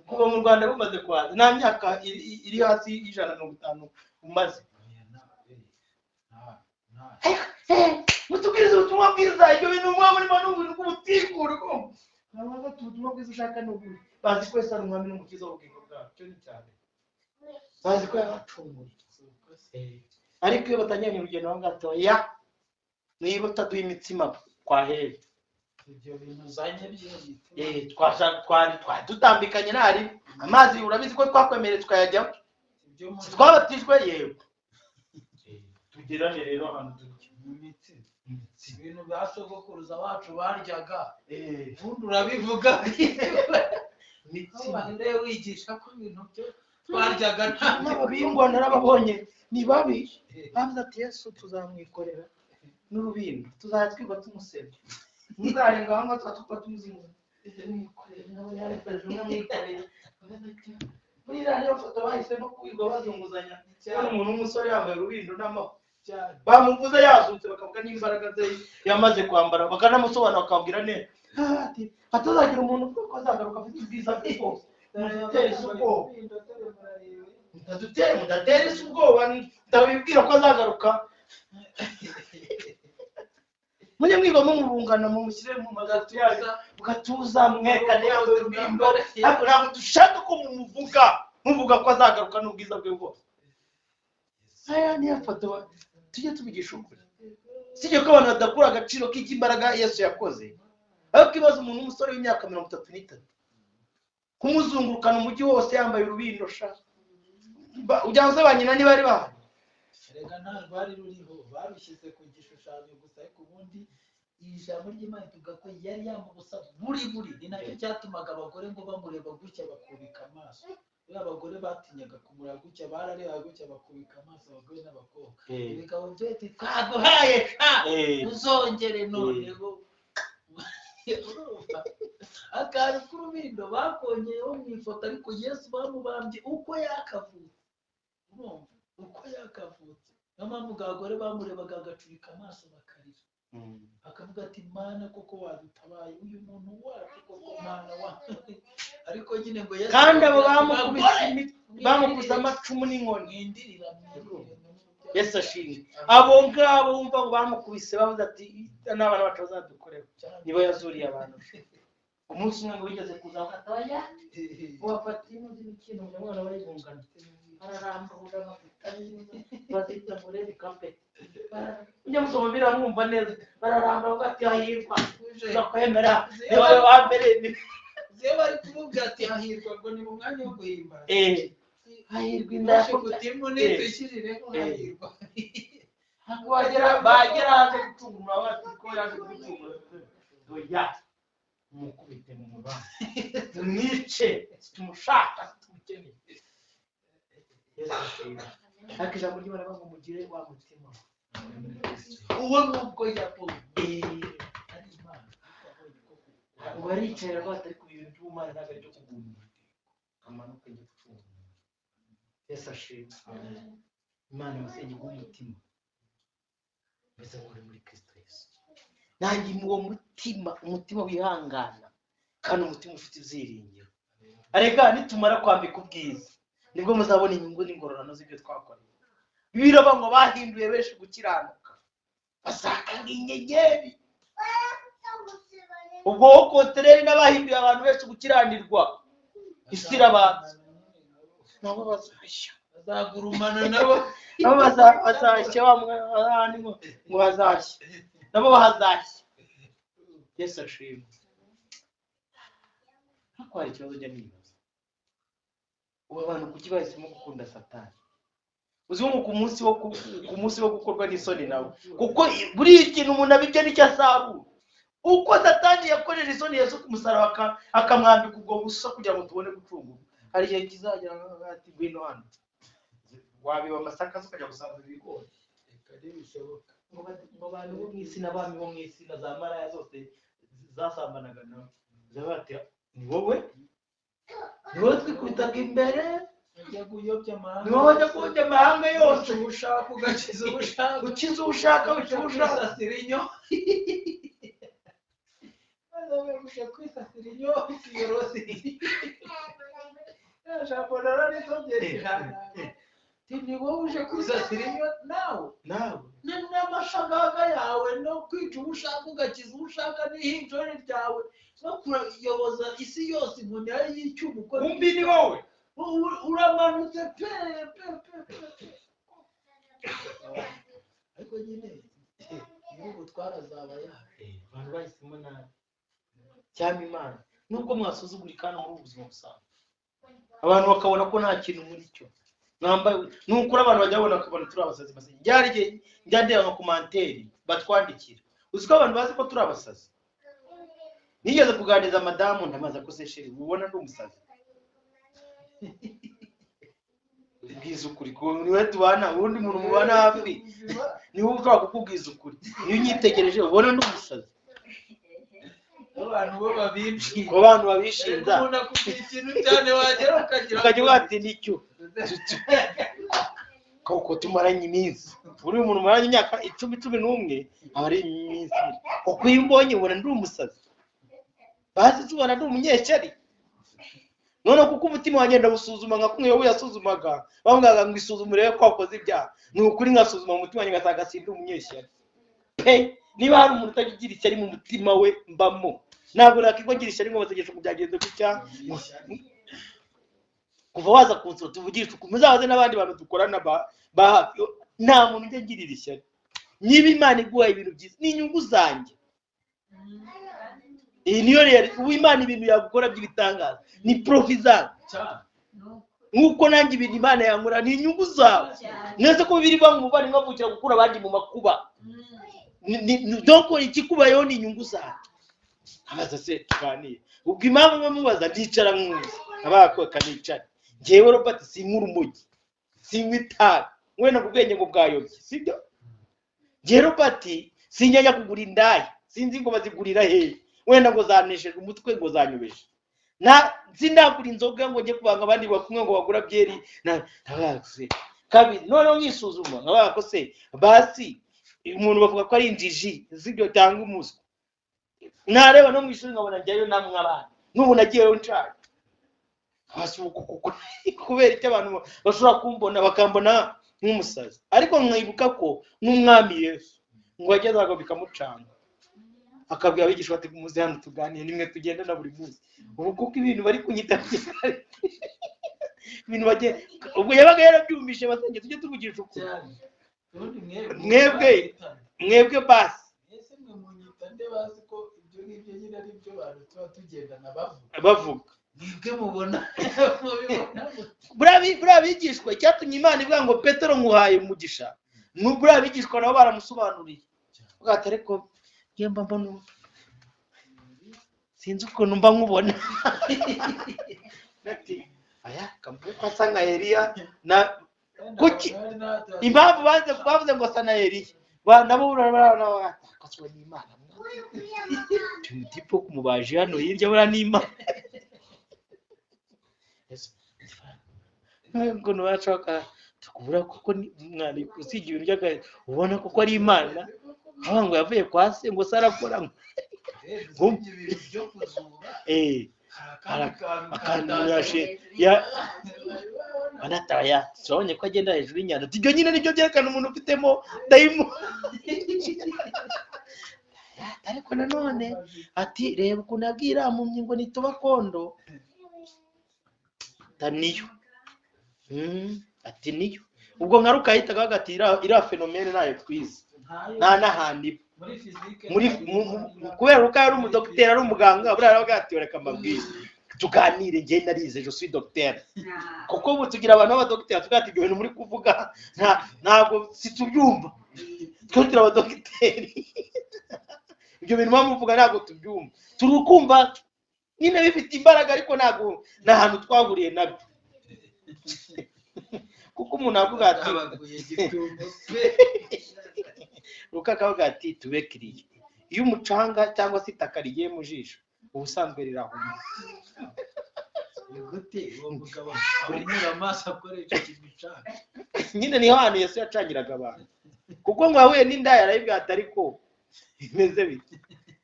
kuva mu Rwanda bumaze kwaza nta myaka iri hasi y'150 bumaze. Mutubwirize ubutumwa bwiza, ibyo bintu muba murimo ni ubuntu bw'ubutikuru. Ubutumwa bwiza ushaka ni ubuhe? Bazi ko Yesu ari umwami n'umukiza w'ubugingo bwabo, icyo ni icya mbere. Bazi ko yabacunguye, ariko iyo batangiranye urugendo aho ngaho ya niba utaduha imitsima twahera ibyo bintu uzanye by'imiti twari dutambikanye ntari amazi, urabizi ko twakwemereye tukayajyamo, twabatijwe yewe. Tugerane rero ahantu tujya mu mitsi, ibintu ba sogokuruza wacu baryaga, ubundi urabivuga imitsima wigisha ko ibintu byo twaryaga n'ababingwa narababonye ni babi. Bavuze ati Yesu tuzamwikorera n'urubindo, tuzajya twigwa tumusebya, muzarenga aho ngaho tuzajya tumuzinga mwikoreye. Muri iriya foto bahisemo kuwigwa bazunguzanya, umuntu w'umusore yambaye urubindo n'amahwa, bamuvuze yazutse bakavuga n'imbaraga ze yamaze kwambara, bakanamusobanura bakabwira neza ati hatazagira umuntu uvuga ko azagaruka afite ubwiza bwe bwose. Mudatera isi ubwoba, mudatera isi ubwoba, ndabibwira ko azagaruka. Mujye mwigwa mumurungana, mumushyire mu magatu yayo mugatuza, mwekane yambaye urubindo, ariko ntabwo dushaka ko mumuvuga muvuga ko azagaruka n'ubwiza bwe bwose. Aya niyo foto tujye tubigisha ukuri, sijye ko abantu badakura agaciro k'imbaraga Yesu yakoze. Ariko ibaze umuntu w'umusore w'imyaka 33 kumuzungurukana umujyi wose yambaye urubindo sha, ujya se ba nyina ntibari bahari. Erega nta rwari ruriho, barushyize ku gishushanyo gusa, ariko ubundi iri jambo ry'Imana tuvuga ko yari yamubusa buri buri, ni nacyo cyatumaga abagore ngo bamureba gutya bakubika amaso. Buriya abagore batinyaga kumureba gutya, barareba gutya bakubika amaso, abagore n'abakobwa. Ibigabo byose twaguhaye sha, uzongere noneho. Akantu k'urubindo bakongeyeho mu ifoto, ariko Yesu bamubambye uko yakavutse, urumva uko yakavutse. Niyo mpamvu abagore bamurebaga agacurika amaso bakarira, akavuga ati Mana koko wadutabaye, uyu muntu wacu koko Mana wa. Ariko nyine ngo Yesu kandi abo bamukubise amacumu n'inkoni. Yesu ashimwe. Abo ngabo wumva ngo bamukubise bavuze ati n'abana bacu bazadukorera, nibo yazuriye abantu. Umunsi umwe ngo wigeze kuza akabaya wafata ino z'imikindo ngo umwana baribungana, ararambura amavuta bazita ngo redi kapeti. Ujya musoma biramwumva neza, bararambura bavuga ati hahirwa turakwemera ni wowe wa mbere. Iyo bari kumubwira ati hahirwa ngo ni mu mwanya wo guhimbaza, hahirwa inda yakutimu nitwishyirireho hahirwa. Bagera hanze gucungura bati ko yaje kugucungura, oya mukubite mu mubano tumwice, tumushaka tumukeneye. Yesu ashimwe. Ariko ijambo ry'Imana ngo mugire wa mutima uwo nubwo yabonye ari Imana, ngo baricaye rwose, ariko ibintu by'ubumana ntabwo ari ibyo kugumya, kamanuka njye gucunga. Yesu ashimwe. Imana imusenge umutima mbese nkuri muri Kristo Yesu, nanjye uwo mutima, umutima wihangana kandi umutima ufite ibyiringiro. Arega nitumara kwambika ubwiza nibwo muzabona inyungu n'ingororano z'ibyo twakoreye. Biraba ngo bahinduye benshi gukiranuka, basaka nk'inyenyeri. Ubwo kotereri n'abahinduye abantu benshi gukiranirwa, isi irabanza nabo bazashya, bazagurumana nabo, nabo bazashya, ngo bazashya nabo bahazashya. Yesu ashimwe. Ariko hari ikibazo njya nibaza, ubu abantu kuki bahisemo gukunda Satani? Uzi nko ku munsi wo gukorwa n'isoni nawe, kuko buri kintu umuntu abibye nicyo asarura. Uko Satani yakojeje isoni Yesu ku musaraba akamwambika ubwo busa kugira ngo tubone gucungurwa, hari igihe kizagera ati ngwino hano, wabiba amasaka ukajya gusarura ibigori. Ngo abantu bo mu isi n'abami bo mu isi na za maraya zose Zasambanaga nawe zaba ati ni wowe, ni wowe twikubitaga imbere, ujya kuyobya amahanga, ni wowe ujya kuyobya amahanga yose, ushaka ugakiza ushaka, ukiza ushaka, wica ushaka, kwisasira inyo, kwisasira inyo ukiyorosa. Jambo nararisomye cyane, ni wowe uje kwisasira inyo nawe, nawe n'amashagaga yawe, no kwica uwo ushaka ugakiza uwo ushaka, n'ihinjori ryawe, no kuyoboza isi yose inkoni y'icyuma. Uko umbi ni wowe uramanutse pe pe pe pe. Ariko nyine nyir'ubutware azaba yaje. Abantu bahisemo nabi cyangwa Imana, nubwo mwasuzugurika hano muri ubu buzima busanzwe, abantu bakabona ko nta kintu muri cyo mwambaye, nukuri abantu bajya babona bakabona turi abasazi. Njya ndeba nka commentaire batwandikira, uzi ko abantu bazi ko turi abasazi. Nigeze kuganiriza madamu, ndamaze ko se chéri, ubona ndi umusazi? Ubwiza ukuri ko niwe tubana, ubundi muntu mubana hafi niwe ushobora kukubwiza ukuri. Iyo unyitegereje ubona ndi umusazi? Abantu bo babishinja, ku bantu babishinja, umuntu akubwira ikintu cyane wagera ukagira ukajya uvuga nicyo kuko tumaranye iminsi. Buri muntu umaranye imyaka 10, 11 aba ari iminsi, kuko iyo umbonye ubona ndi umusazi, bazi tubona ndi umunyeshyari. None kuko umutima wanjye ndawusuzuma nka kumwe wowe yasuzumaga, bamubwiraga ngo isuzume urebe ko wakoze ibyaha, ni ukuri nkasuzuma mu mutima wanjye ngasanga sindi umunyeshyari pe. Niba hari umuntu utagira ishyari mu mutima we, mbamo ntabwo nakirwa ngira ishyari ngo bategereje ngo byagenze gutya. Kuva waza kunsura tuvugisha ukuri, muzabaze n'abandi bantu dukorana ba hafi, nta muntu ujya ngirira ishyari. Niba Imana iguhaye ibintu byiza ni inyungu zanjye, iyi niyo rero. Ubu Imana ibintu yagukora by'ibitangaza ni profit zawe, nk'uko nanjye ibintu Imana yankora ni inyungu zawe. Neza ko biri bamwe umuvandimwe avukira gukura abandi mu makuba, donc ikikubayeho ni inyungu zawe. Abaza se tuganire, ubwo impamvu mwe mubaza, ndicara nkuzi abakwe kanicara. Njyewe Robert sinywa urumogi, sinywa itabi, wenda ubwenge ngo bwayobye, sibyo? Njyewe Robert sinyajya kugura indaya, sinzi ngo bazigurira hehe, wenda ngo zaneshejwe umutwe ngo zanyobeje, na sindagura inzoga ngo njye kubanga abandi bakumwe ngo bagura byeri. Kabiri noneho nkisuzuma nkabaga ko se basi umuntu bavuga ko ari injiji, sibyo, cyangwa umuswa, nareba no mu ishuri nkabona njyayo namwe abana n'ubu nagiyeyo nshaka kubera icyo abantu bashobora kumbona bakambona nk'umusazi. Ariko nkibuka ko n'umwami Yesu ngo yagezaga bikamucanga, akabwira abigishwa ati muze hano tuganire, nimwe tugendana buri munsi. Ubu kuko ibintu bari kunyita ibintu bagiye, ubwo yabaga yarabyumvise basenge tujye tuvugisha ukuri. Mwebwe mwebwe basi ese mwe munyita nde? Bazi ko ibyo ngibyo nyine ari byo bantu tuba tugendana bavuga, bavuga mwebwe mubona mubibona. Buriya bigishwa icyatumye Imana ivuga ngo Petero nkuhaye umugisha, ni buriya bigishwa nabo baramusobanuriye bwate, ariko mba mbona sinzi ukuntu mba nkubona ati aya kamvuge ko asa nka Eliya. Na kuki impamvu banze bavuze ngo asa na Eliya, nabo baratakazwa n'Imana tipo kumubaje hano hirya buriya n'Imana ukuntu bashaka tukubura kuko mwana usibye ibintu by'agahe ubona kuko ari Imana, aho ngo yavuye kwa se ngo se arakora anataya turabonye ko agenda hejuru y'inyanja. Ibyo nyine nibyo byerekana umuntu ufitemo dayimoni. Ariko nanone ati reba ukuntu yabwira mpumyi ngo nitubakondo niyo ati niyo. Ubwo nka Ruka yahitaga ati iriya phénomène nayo twize nta n'ahantu iba kubera Ruka yari umudogiteri, ari umuganga, buriya aravuga ati reka mbabwire tuganire, njye narize, je suis docteur. Kuko ubu tugira abantu b'abadogiteri tuvuga ati ibyo bintu muri kuvuga ntabwo situbyumva, twe turi abadogiteri, ibyo bintu muvuga ntabwo tubyumva, turi kumva nyine bifite imbaraga ariko ntabwo nta hantu twahuriye nabyo. Kuko umuntu avuga ati Ruka akavuga ati tube kiriya Iyo umucanga cyangwa se itaka rigiye mu jisho, ubusanzwe rirahuma. Ni gute uwo mugabo ahumura amaso akoresheje imicanga? Nyine niho hantu Yesu yacangiraga abantu, kuko ngo yahuye n'indaya, arayibwira ati: "Ariko bimeze bite?"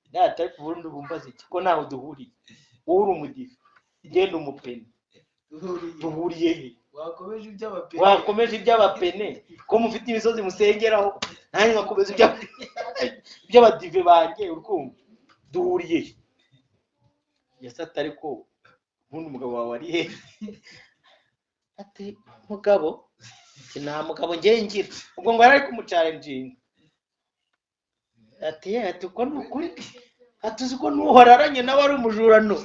Indaya ati: "Ariko ubundi bumbaza iki ko ntaho duhuriye? Wowe uri umudive, ngenda umupene." Duhuriye. "Duhuriye he?" Wakomeje iby'abapene. "Wakomeje iby'abapene ko mufite imisozi musengeraho, nanjye ngakomeza iby'abadive banjye, urukumva duhuriye he?" Yesu ati: "Ariko ubundi umugabo wawe ari he?" Ati: "Mugabo?" Ati: "Nta mugabo ngiye ngira." Ubwo ngo yari ari kumuchallenginga. Ati: "Ye?" Ati: "Uko ni ukuri." Ati: "Uzi ko n'uhoraranye nawe ari umujurano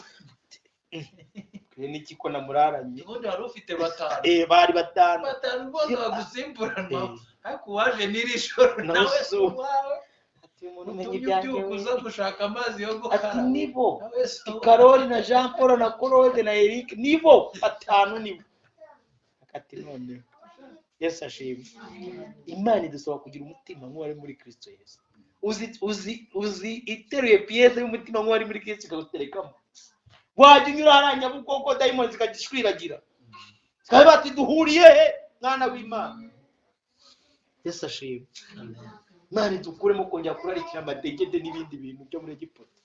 n'iki ko namuraranye?" Ubundi wari ufite batanu. Eh, bari batanu. Batanu bose bagusimburanwa, ariko uwaje n'iri joro Nawe nawe si si uwawe. Ati: "Uyu muntu umenya Utumye ibyanjye ubyuka we." uza gushaka amazi yo Ati: gukaraba. "Nibo." Nawe si uwawe. Karori na Jean Paul na Claude na Eric, nibo batanu, nibo. Ati: "Noneho Yesu ashimwe." Imana idusaba kugira umutima nk'uwari muri Kristo Yesu. Uzi iteruye pièce y'umutima nk'uwari muri Kristo ikawuterekamo, wajya unyura hariya Nyabugogo, dayimoni zikagishwiragira, zikaba bati: "Duhuriye he, mwana w'Imana?" Yesu ashimwe. Imana idukuremo kongera kurarikira amadegede n'ibindi bintu byo muri Egiputa.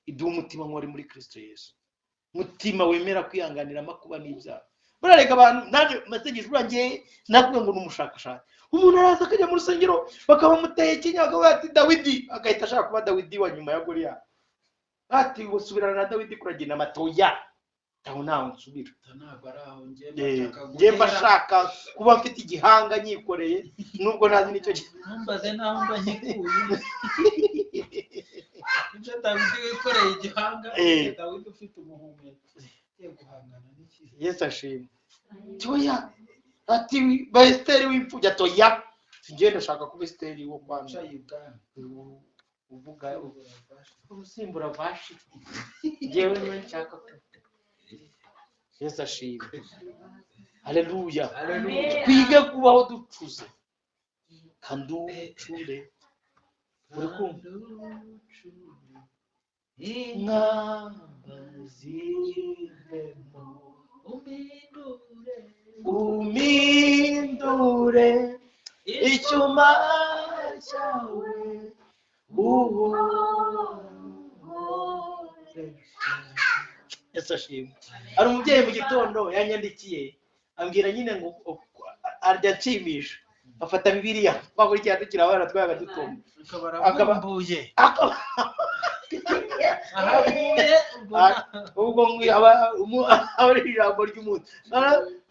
Iduha umutima nk'uwari muri Kristo Yesu, umutima wemera kwihanganira amakuba n'ibyaha. Burareka abantu, nanjye masengesho, buriya ngewe nakubwiye ngo ni umushakashatsi. Umuntu araza akajya mu rusengero, bakaba bamuteye ikinya, bakavuga ati: "Dawidi," agahita ashaka kuba Dawidi wa nyuma ya Goliyati. Ati: "Usubirana na Dawidi kuragenda amatoya aho ntaho nsubira." Ntabwo ari aho njye. Eh, Ndashaka njye mba guhera. nshaka kuba mfite igihanga nyikoreye, nubwo ntazi n'icyo Ntumbaze n'aho mba nkikuye. Ibyo Dawidi wikoreye igihanga. Eh. Dawidi ufite umuhumetso ugiye guhangana n'ikiza. Yesu ashimwe. Toya, ati: "Ba Esiteri w'imfubyi." Atoya, njye ndashaka kuba Esiteri wo kwa Wicaye ibwami. Uvuga usimbura Vashiti, njyewe niwe nshaka kuba. Yesu ashimwe, haleluya. Haleluya. Twige kubaho ducuze kanducure, uri kumva? Inkamba zivemo, umindure icyuma cyawe uhoresha. Yesu ashimwe. Hari umubyeyi mu gitondo yanyandikiye, ambwira nyine ngo arya anshimisha, afata Bibiliya twakurikira tukiri abana, twabaga dutumva. Akaba Akaba- aravumbuye Akaba ahavuye ubwo. Ubwo aba ari ijambo ry'umunsi.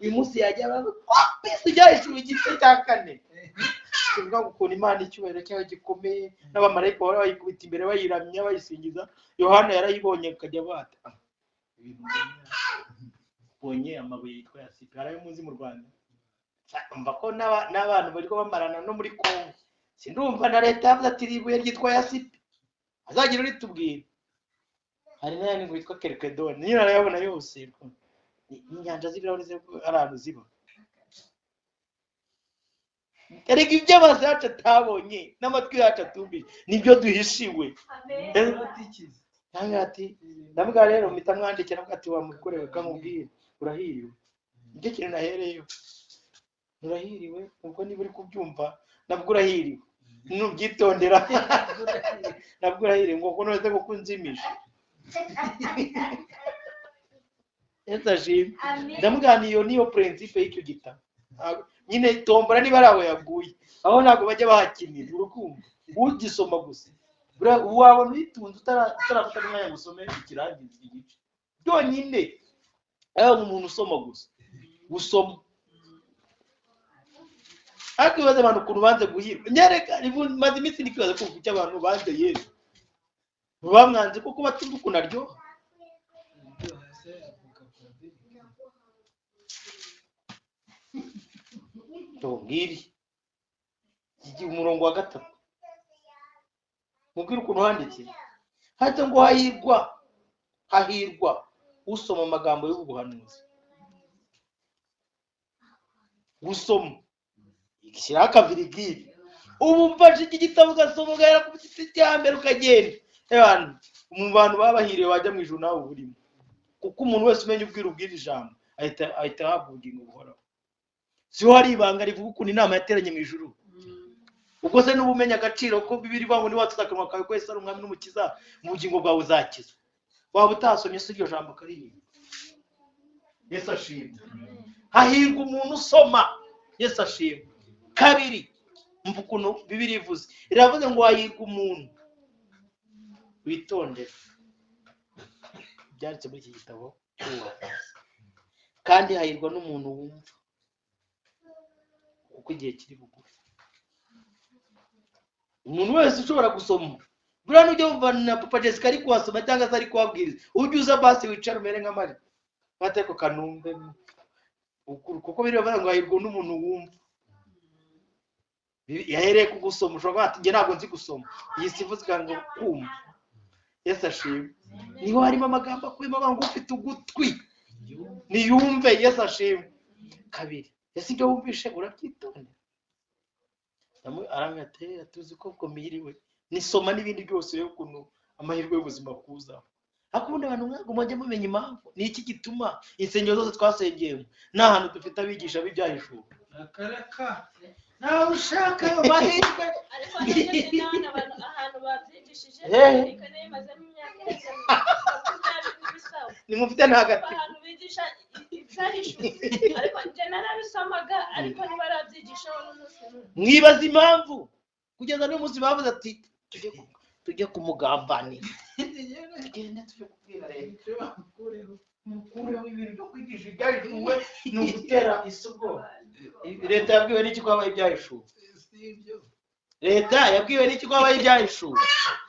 Uyu munsi yajya wapisi ryahishuwe igice cya kane, kivuga ngo ukuntu Imana icyubahiro cyayo gikomeye, n'abamarayika bahora bayikubita imbere, bayiramya, bayisingiza. Yohana yarayibonye, akajya bata: "Ah, ibintu mbonye, amabuye yitwa yasipi, hari ayo muzi mu Rwanda?" Umva ko n'abantu bariko bamarana no muri Kongo, sindumva na leta yavuze ati: "Iri buye ryitwa yasipi," azagira uritubwira. Hari n'ayandi ngo yitwa chalcédoine, niyo arayabona yose. Ni inyanja z'ibirahuri ziri ari ahantu ziba. Erega ibyo amaso yacu atabonye n'amatwi yacu atumvise, nibyo duhishiwe. Amen. Uratikiza. Nange ati, ndavuga rero, mpita mwandikira, ndavuga ati: "Wamukorewe kamubwire, urahiriwe." Nicyo kintu nahereyeho, urahiriwe. Ubwo niba uri kubyumva, nabwo urahiriwe, nubyitondera nabwo urahiriwe. Ngo none kuko unzimisha. Yesu ashimwe. Amen. Ndamubwira, iyo niyo principe y'icyo gitabo. Nyine tombora niba ari aho yaguye, aho ntabwo bajya bahakinira, urukumva ugisoma gusa. Buriya wabona uyitunze utarafata n'umwanya ngo usome ikirangiza iki gice byonyine. Yaba umuntu usoma gusa, gusoma. Ariko ibibazo, abantu ukuntu banze guhirwa! Nyereka, maze iminsi nikibaza kumva kuki abantu banze Yesu, bamwanze kuko batumva ukuntu aryoha. Aryoha se avuga padiri. Tubwire umurongo wa gatatu, mubwire ukuntu handitse. Handitse ngo: "Hahirwa, hahirwa usoma amagambo y'ubu buhanuzi." Gusoma, shyiraho akavirigile. Ubu mfashe iki gitabo ugasoma ugahera ku giti cya mbere ukagenda. Ebana, mu bantu baba bahiriwe bajya mu ijuru nawe uba urimo. Kuko umuntu wese umenya ubwira ubwira ijambo ahita ahabwa ubugingo buhoraho. Siho hari ibanga rivuga ukuntu inama yateranye mu ijuru. Ubwo se nuba umenya agaciro ko Bibiliya ivuga ngo niwatuza akanwa kawe ko Yesu ari umwami n'umukiza, mu bugingo bwawe uzakizwa. Waba utasomye se iryo jambo ukaririmba. Yesu ashimwe. Hahirwa umuntu usoma. Yesu ashimwe. Kabiri, umva ukuntu Bibiliya ivuze. Iravuze ngo hahirwa umuntu witondera ibyanditse muri iki gitabo cy'ubuhanuzi. Kandi hahirwa n'umuntu wumva, kuko igihe kiri bugufi. Umuntu wese ushobora gusoma, buriya nujya wumva na Papa Jessica ari kuhasoma cyangwa se ari kuhabwiriza, ujye uza basi wicare umere nka Mariya. Mateko kanumve, kuko biriya bavuga ngo hahirwa n'umuntu wumva. Yahereye ku gusoma, ushobora kuvuga ati njye ntabwo nzi gusoma. Iyi si ivuze ngo kumva. Yesu ashimwe. Niho harimo amagambo akubiyemo avuga ngo ufite ugutwi niyumve. Yesu ashimwe. Kabiri, ese ibyo wumvishe urabyitondera? Arambwira ati tuzi ko ubwo mwiriwe nisoma n'ibindi byose rero ukuntu amahirwe y'ubuzima kuzaho. Ariko ubundi abantu ntabwo mujya mumenya impamvu ni iki gituma insengero zose twasengeyemo nta hantu dufite abigisha b'ibyahishuwe. Akareka nawe ushaka ayo mahirwe. Ariko nanjye n'ahantu ahantu babyigishije bimazemo imyaka irenze 20 n'ibisago. Nimufite ntagati. Ahantu bigisha ibyahishuwe, ariko njye narabisomaga, ariko ntibarabyigishaho n'umunsi n'umwe. Mwibaza impamvu kugeza n'umunsi bavuze ati tujye kumugambanira. Tugende tujye kubwira leta. Mukureho ibintu byo kwigisha ibyahishuwe ni ugutera isi ubwoba. Leta yabwiwe n'iki ko habaye ibyahishuwe? Leta yabwiwe n'iki ko habaye ibyahishuwe?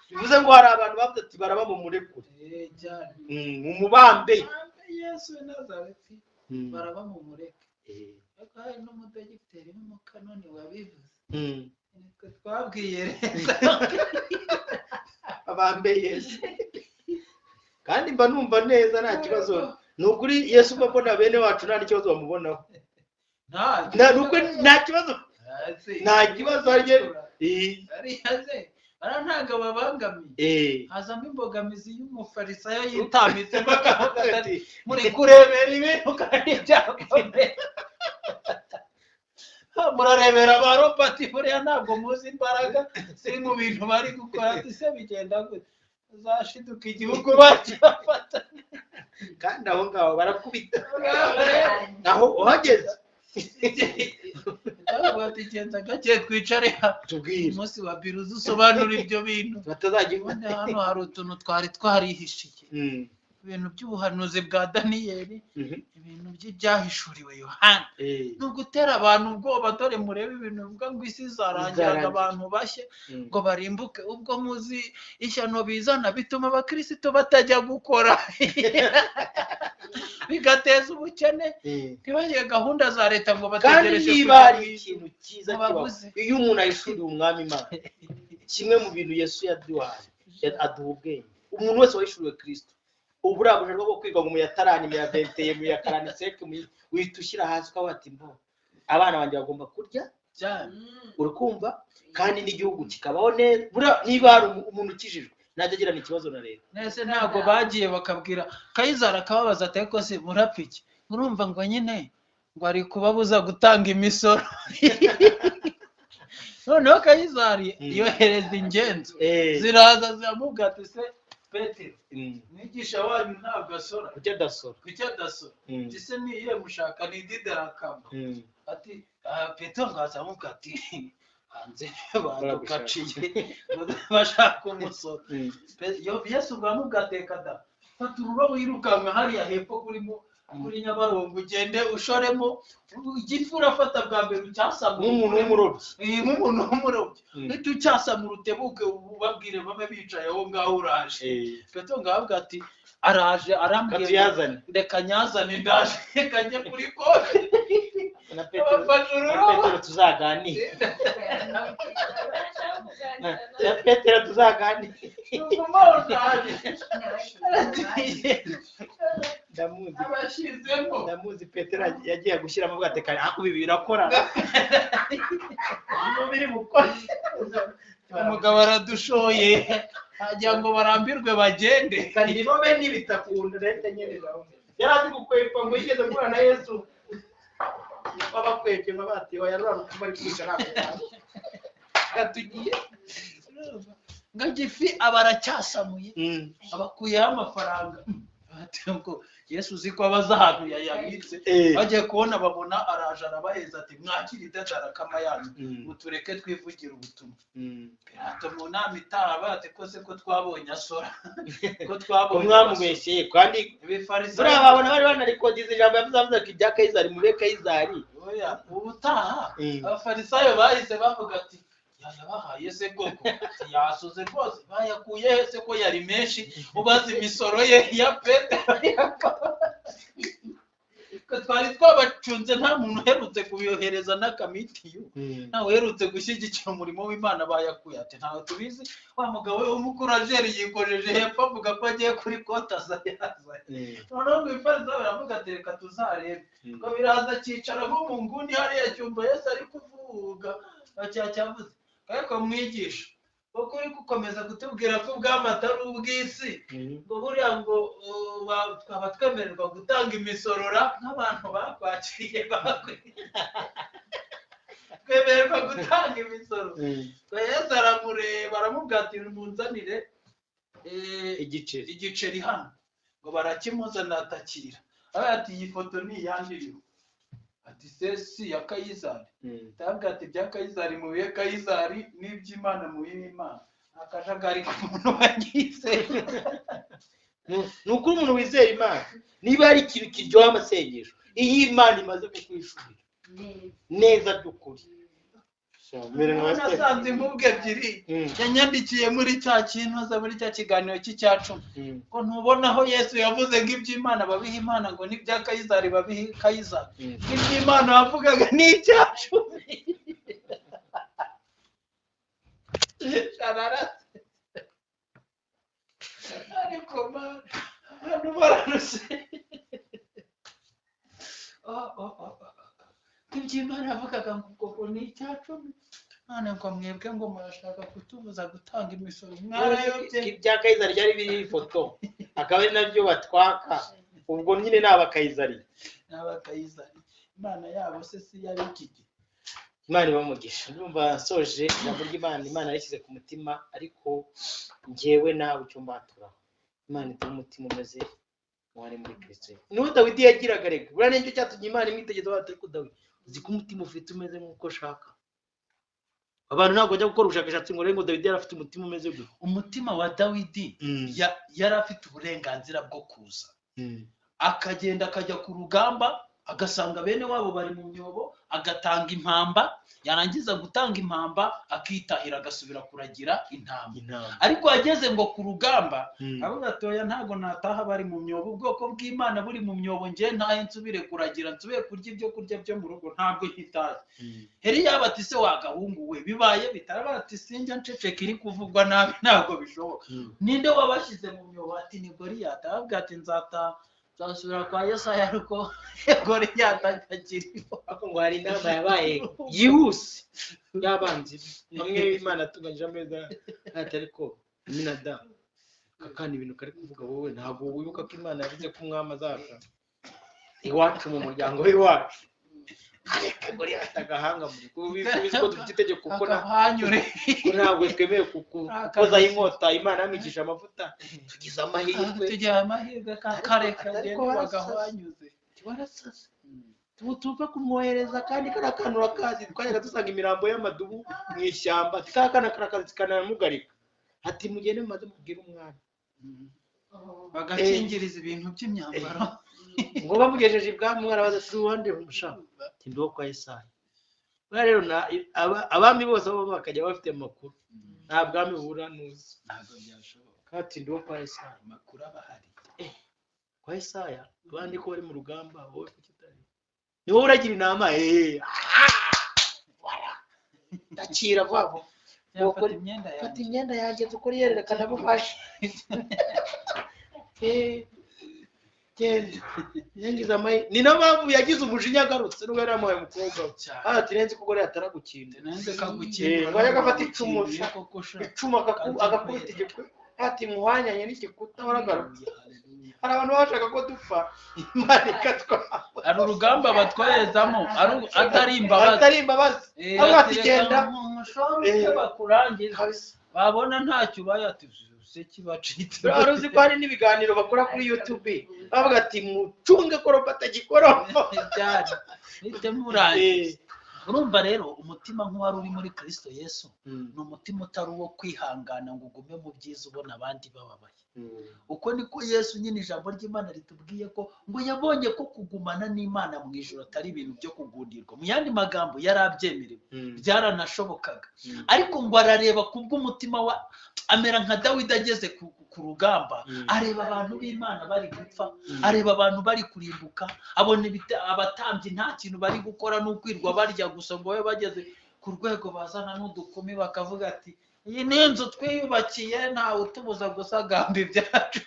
Bivuze ngo hari abantu bavuze ati baraba mu murekure. Mu mubambe. Yesu Nazareti baraba mu mureke. Ariko hari n'umudogiteri w'umukanoni wabivuze. Nitwe twabwiye leta. Abambe Yesu. Kandi mba numva neza nta kibazo. Ni ukuri Yesu mba mbona bene wacu nta n'ikibazo bamubonaho. Nta kibazo. Nta kibazo arye. Ara ntago babangamiye. Hazamo imbogamizi y'umufarisayo yitamitse bakavuga ati muri kurebera ibintu kandi byakomeye. Murarebera ba Robert buriya ntabwo muzi imbaraga ziri mu bintu bari gukora, ati se bigenda gute? Uzashiduka igihugu bakibafata. Kandi aho ngaho barakubita. Aho uhageze. Ati genza gake twicare tubwire umunsi wa biruzi usobanura ibyo bintu. Batazajya ubundi hano hari utuntu twari twarihishiye. Ibintu by'ubuhanuzi bwa Daniyeli, ibintu by'ibyahishuriwe Yohana. Ni ugutera abantu ubwoba, dore murebe ibintu bivuga ngo isi izarangira abantu bashye ngo barimbuke. Ubwo muzi ishyano bizana bituma abakristo batajya gukora. Bigateza ubukene, ntibagire gahunda za leta ngo bategereje. Kandi niba hari ikintu cyiza kibaho, iyo umuntu ahishuriye umwami Imana, kimwe mu bintu Yesu yaduhaye, aduha ubwenge. Umuntu wese wahishuriwe Kristo, ubura buje bwo kwiga ngo muyatarani muyaventeye muyakaraniseke uhita ushyira hasi ukavuga ati mbo abana banjye bagomba kurya cyane, urikumva, kandi n'igihugu kikabaho neza. Buriya niba hari umuntu ukijijwe ntajya agirana ikibazo na leta. Nese ntabwo bagiye bakabwira Kayizari akababaza ati ariko se murapfa iki? Murumva ngo nyine ngo ari kubabuza gutanga imisoro. Noneho Kayizari yohereza ingenzi ziraza ziramubwira ati se Petero mwigisha wanyu ntabwo asora. Kuki adasora? Kuki adasora? Ese niye mushaka ni didarakama. Ati Petero ngo azamubwira ati hanze badukaciye bashaka umusoro. Yesu bwamubwira ati kada fata ururobo wirukanka hariya hepfo kuri Nyabarongo ugende ushoremo igifu urafata bwa mbere ucyasamura nk'umuntu w'umurobyi. Nk'umuntu w'umurobyi uhita ucyasamura utebuke ubabwire babe bicaye aho ngaho uraje. Petero ngo aravuga ati araje arambwira reka nyazane ndaje reka njye kuri konti. Na Petero tuzaganire. Na Petero tuzaganire. Ndamuzi Petero yagiye gushyiramo bwate kare ariko ibi birakora. Biri gukora. Abagabo baradushoye wagira ngo barambirwe bagende. Kandi robe n'ibitakunda leta nyene yari azi gukwepa ngo yigeze guhura na Yesu babakwepye nka bati oya rura rupfu bari kwica ntabwo Gatugiye ngo gifi aba aracyasamuye abakuyeho amafaranga. Ati ngo Yesu uzi ko abaza ahantu yayabitse, bagiye kubona babona araje arabaheza ati mwakire idadarakama yanyu mutureke twivugire ubutumwa. Pilato mu nama itaha bati ko se ko twabonye asora ko twabonye mwamubeshyeye kandi ibifarisayo buriya babona bari banarikodiza ijambo yavuze avuze ko ibya Kayizari mube Kayizari. Oya, ubutaha abafarisayo bahise bavuga ati yayabahaye se koko, yasoze rwose, bayakuye he se ko yari menshi, ubaza imisoro ye ya Petero ya Pawulo. Ko twari twabacunze nta muntu uherutse kubiyohereza n'akamitiyu, ntawe uherutse gushyigikira umurimo w'Imana, bayakuye ati ntawe tubizi. Wa mugabo we w'umukurajeri yikojeje hepfo avuga ko agiye kuri kota azayazanye. Noneho ngo ibifarisayo baravuga ati reka tuzarebe, ngo biraza akicara nko mu nguni hariya cyumva Yesu ari kuvuga cyavuze ariko mwigisha kuko uri gukomeza kutubwira ko ubwami atari ubw'isi, ngo buriya ngo twaba twemererwa gutanga imisorora nk'abantu bakwakiriye twemererwa gutanga imisoro. Ngo Yesu aramureba aramubwira ati munzanire igiceri igiceri hano, ngo barakimuzanira atakira ati iyi foto ni iyande iriho, ati se si ya Kayizari. Ndabwira ati ibya Kayizari mu bihe Kayizari n'iby'Imana mu bihe Imana. Akajagari ku muntu wanyizeye. Ni ukuri umuntu wizera Imana niba hari ikintu kiryoha amasengesho iyo Imana imaze kukwishurira neza by'ukuri. Nasanze inkubwe ebyiri yanyandikiye muri cya kintu aza muri cya kiganiro cy'icya cumi ngo ntubona aho Yesu yavuze ngo iby'Imana babihe Imana ngo n'ibya Kayizari babihe Kayizari, iby'Imana bavugaga ni icya cumi. Ariko abantu bararuse iby'Imana yavugaga ngo ubwo ni icya cumi, none ngo mwebwe ngo murashaka kutubuza gutanga imisoro mwarayobye. Ibya Kayizari byari biriho ifoto akaba ari nabyo batwaka, ubwo nyine ni abakayizari. Ni abakayizari, Imana yabo se si iy'ab'iki gihe. Imana ibamugisha. Ndumva nsoje ijambo ry'Imana, Imana yarishyize ku mutima, ariko njyewe nawe icyo mbaturaho Imana iduhe umutima umeze wari muri Kristo. Niwo Dawidi yagiraga rega, buriya nicyo cyatumye Imana imwitegereza bati ariko Dawidi uzi ko umutima ufite umeze nk'uko ushaka. Abantu ntabwo bajya gukora ubushakashatsi ngo barebe ngo Dawidi yari afite umutima umeze gute. Umutima wa Dawidi yari afite uburenganzira bwo kuza akagenda akajya ku rugamba agasanga bene wabo bari mu myobo, agatanga impamba, yarangiza gutanga impamba akitahira agasubira kuragira intama. Ariko yageze ngo ku rugamba avuga ati oya ntabwo nataha bari mu myobo, ubwoko bw'Imana buri mu myobo, njye ntahe nsubire kuragira, nsubire kurya ibyo kurya byo mu rugo, ntabwo nkitaye. Eliya ati se wagahungu we bibaye bitaraba, ati sinjya nceceka iri kuvugwa nabi ntabwo bishoboka. Ninde wabashyize mu myobo? Ati ni Goliyati. Aravuga ati nzataha nzasubira kwa Yesaya ariko Goliyati atakiriho. Ariko ngo hari inama yabaye yihuse y'abanzi bamwe Imana atunganyije ameza ati ariko Aminadabu kakana ibintu kari kuvuga wowe ntabwo wibuka ko Imana yavuze ko umwami azaza iwacu mu muryango w'iwacu. Ariko Goliyati agahanga muri kubizi ko dufite itegeko ko ntabwo twemewe kukozaho inkota Imana yamwigisha amavuta, tugize amahirwe tugira amahirwe kare kagenda bagahwanyuze warasaze tuba kumwohereza kandi kariya kantu urakazi twajyaga dusanga imirambo y'amadubu mu ishyamba, kariya kana karakazi kanamugarika ati mugende mumaze mubwire umwami bagakingiriza ibintu by'imyambaro ngo bamugejeje ibwami umwana abaza ati uwande mushaka ati ndi uwo kwa Yesaya. Buriya rero abami bose bo bakajya bafite amakuru, nta bwami bubura nuzi. Ntabwo byashoboka. Ati ndi uwo kwa Yesaya. Amakuru aba ahari. Kwa Yesaya abandi ko bari mu rugamba wowe kuki utari? Ni wowe uragira inama ndakira vuba vuba. Fata imyenda Fata yanjye. imyenda yanjye dukore iyerekana bufashe. Genda yangize amayi. Ni nayo mpamvu yagize umujinya agarutse nubwo yari yamuhaye umukobwa we. Ati renze ko Goliyati ataragukinda. Nanze kagukinda. Ngo ajye agafata icumu sha. Koko sha. Icumu agakubita igikuta. Ati muhwanyanye n'igikuta waragarutse. Hari abantu bashaka ko dupfa Imana ikatwara. Hari urugamba batwoherezamo atari imbabazi. Atari imbabazi. Avuga ati genda. Mushore bakurangiza. Babona ntacyo ubaye ati se kibacitse. Wari uzi ko hari n'ibiganiro bakora kuri YouTube bavuga ati mucunge ko Robert agikora. Cyane. Nite murangiza. Urumva rero umutima nk'uwari uri muri Kristo Yesu ni umutima utari uwo kwihangana ngo ugume mu byiza ubona abandi bababaye. Uko niko Yesu nyine ijambo ry'Imana ritubwiye ko ngo yabonye ko kugumana n'Imana mu ijuru atari ibintu byo kugundirwa. Mu yandi magambo yari abyemerewe, byaranashobokaga. Ariko ngo arareba kubw'umutima wa amera nka Dawidi ageze ku rugamba, areba abantu b'Imana bari gupfa, areba abantu bari kurimbuka, abona abatambyi nta kintu bari gukora n'ukwirwa barya gusa, ngo babe bageze ku rwego bazana n'udukumi bakavuga ati iyi ni inzu twiyubakiye ntawe utubuza gusagamba ibyacu,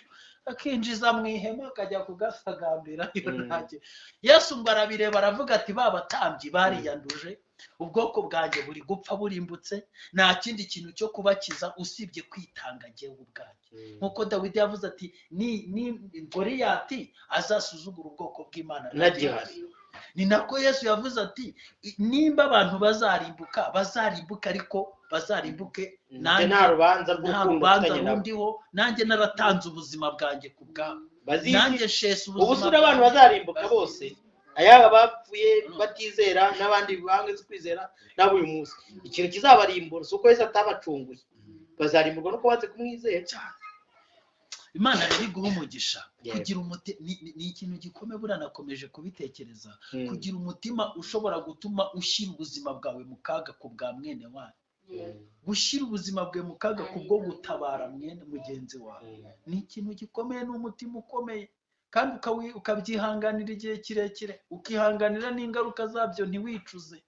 akinjiza mu ihema akajya kugasagambira. Yesu ngo arabireba aravuga ati ba batambyi bariyanduje, ubwoko bwanjye buri gupfa burimbutse, nta kindi kintu cyo kubakiza usibye kwitanga njyewe ubwanjye. Nkuko Dawidi yavuze ati ni Goliyati azasuzugura ubwoko bw'Imana nagihari. Ni nako Yesu yavuze ati nimba abantu bazarimbuka bazarimbuka, ariko bazarimbuke nanjye nta rubanza rw'urukundo nanjye naratanze ubuzima bwanjye ku bwabo, nanjye shesa ubuzima. Ubu abantu bazarimbuka bose, ayaba bapfuye batizera n'abandi banze kwizera nabo uyu munsi ikintu kizabarimbura si uko Yesu atabacunguye, bazarimburwa nuko banze kumwizera cyane. Imana rero iguha umugisha. Kugira umutima ni ikintu gikomeye, buranakomeje kubitekereza. Kugira umutima ushobora gutuma ushyira ubuzima bwawe mu kaga ku bwa mwene wanyu, gushyira ubuzima bwawe mu kaga kubwo gutabara mwene mugenzi wawe ni ikintu gikomeye, ni umutima ukomeye kandi ukabyihanganira igihe kirekire, ukihanganira n'ingaruka zabyo ntiwicuze.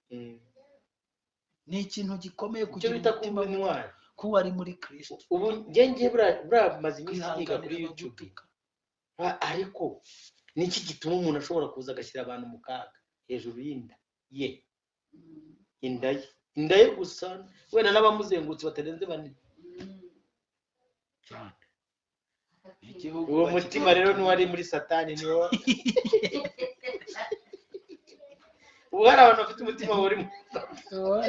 Ni ikintu gikomeye kugira umutima ko wari muri Kristo. Ubu njye buramaze iminsi niga kuri YouTube, ariko niki gituma umuntu ashobora kuza agashyira abantu mu kaga hejuru y'inda ye, inda ye, inda ye gusa, wenda n'abamuzengurutse batarenze bane. Uwo mutima rero n'uwari muri Satani niwo. Ubu hari abantu bafite umutima wari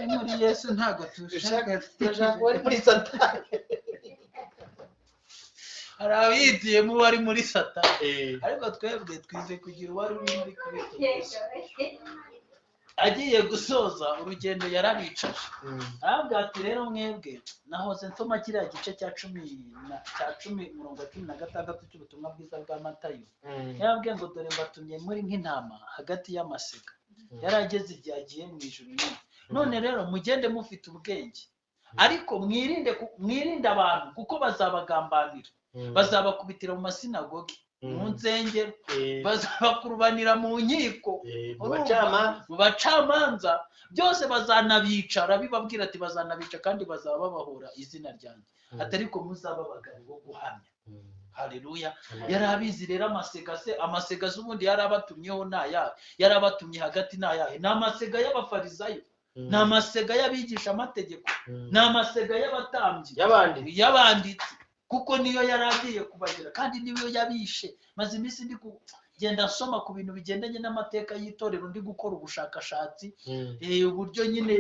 muri Yesu, ntabwo tushaka wari muri Satani. Hari abihitiyemo uwari muri Satani, ariko twebwe twize kugira uwari uri muri Kristo Yesu. Agiye gusoza urugendo yarabicaje, arabwira ati rero mwebwe nahoze nsoma kiriya gice cya 10:16 cy'ubutumwa bwiza bwa Matayo. Yarabwiye ngo dore mbatumye muri nk'intama hagati y'amasega. Yarageze igihe agiye mu ijuru nyine. None rero mugende mufite ubwenge, ariko mwirinde abantu kuko bazabagambanira, bazabakubitira mu masinagogi, mu nsengero, bazabakurubanira mu nkiko, mu bacamanza, byose bazanabicara. Bibabwira ati bazanabica kandi bazaba babahora izina ryanjye, atariko muzaba abagabo bo guhamya. Haleluya. Yari abizi rero amasega se, amasega z'ubundi yari abatumyeho nayahe, yari abatumye hagati nayahe? Ni amasega y'abafarisayo, ni amasega y'abigisha amategeko, ni amasega y'abatambyi, y'abanditsi, kuko niyo yari agiye kubagira kandi niyo yabishe. Maze iminsi ndi kugenda nsoma ku bintu bigendanye n'amateka y'itorero, ndi gukora ubushakashatsi, uburyo nyine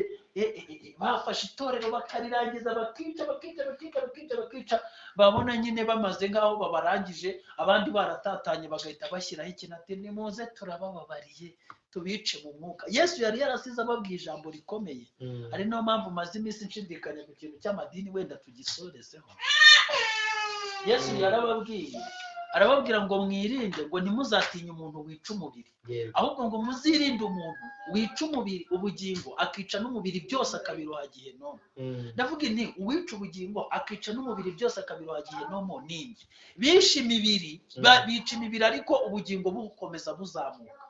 bafashe itorero bakarirangiza, bakica bakica bakica bakica bakica, babona nyine bamaze nk'aho babarangije, abandi baratatanye bagahita bashyiraho ikintu ati nimuze turabababariye tubice mu mwuka. Yesu yari yarasize ababwiye ijambo rikomeye. Ari niyo mpamvu maze iminsi nshidikanya ku kintu cy'amadini, wenda tugisorezeho. Yesu yarababwiye, arababwira ngo mwirinde, ngo ntimuzatinye umuntu wica umubiri, ahubwo ngo muzirinde umuntu wica umubiri ubugingo, akica n'umubiri byose akabiroha gehinomu. Ndavuga nti uwica ubugingo akica n'umubiri byose akabiroha gehinomu ninjye. Bishe imibiri, bica imibiri ariko ubugingo bukomeza buzamuka.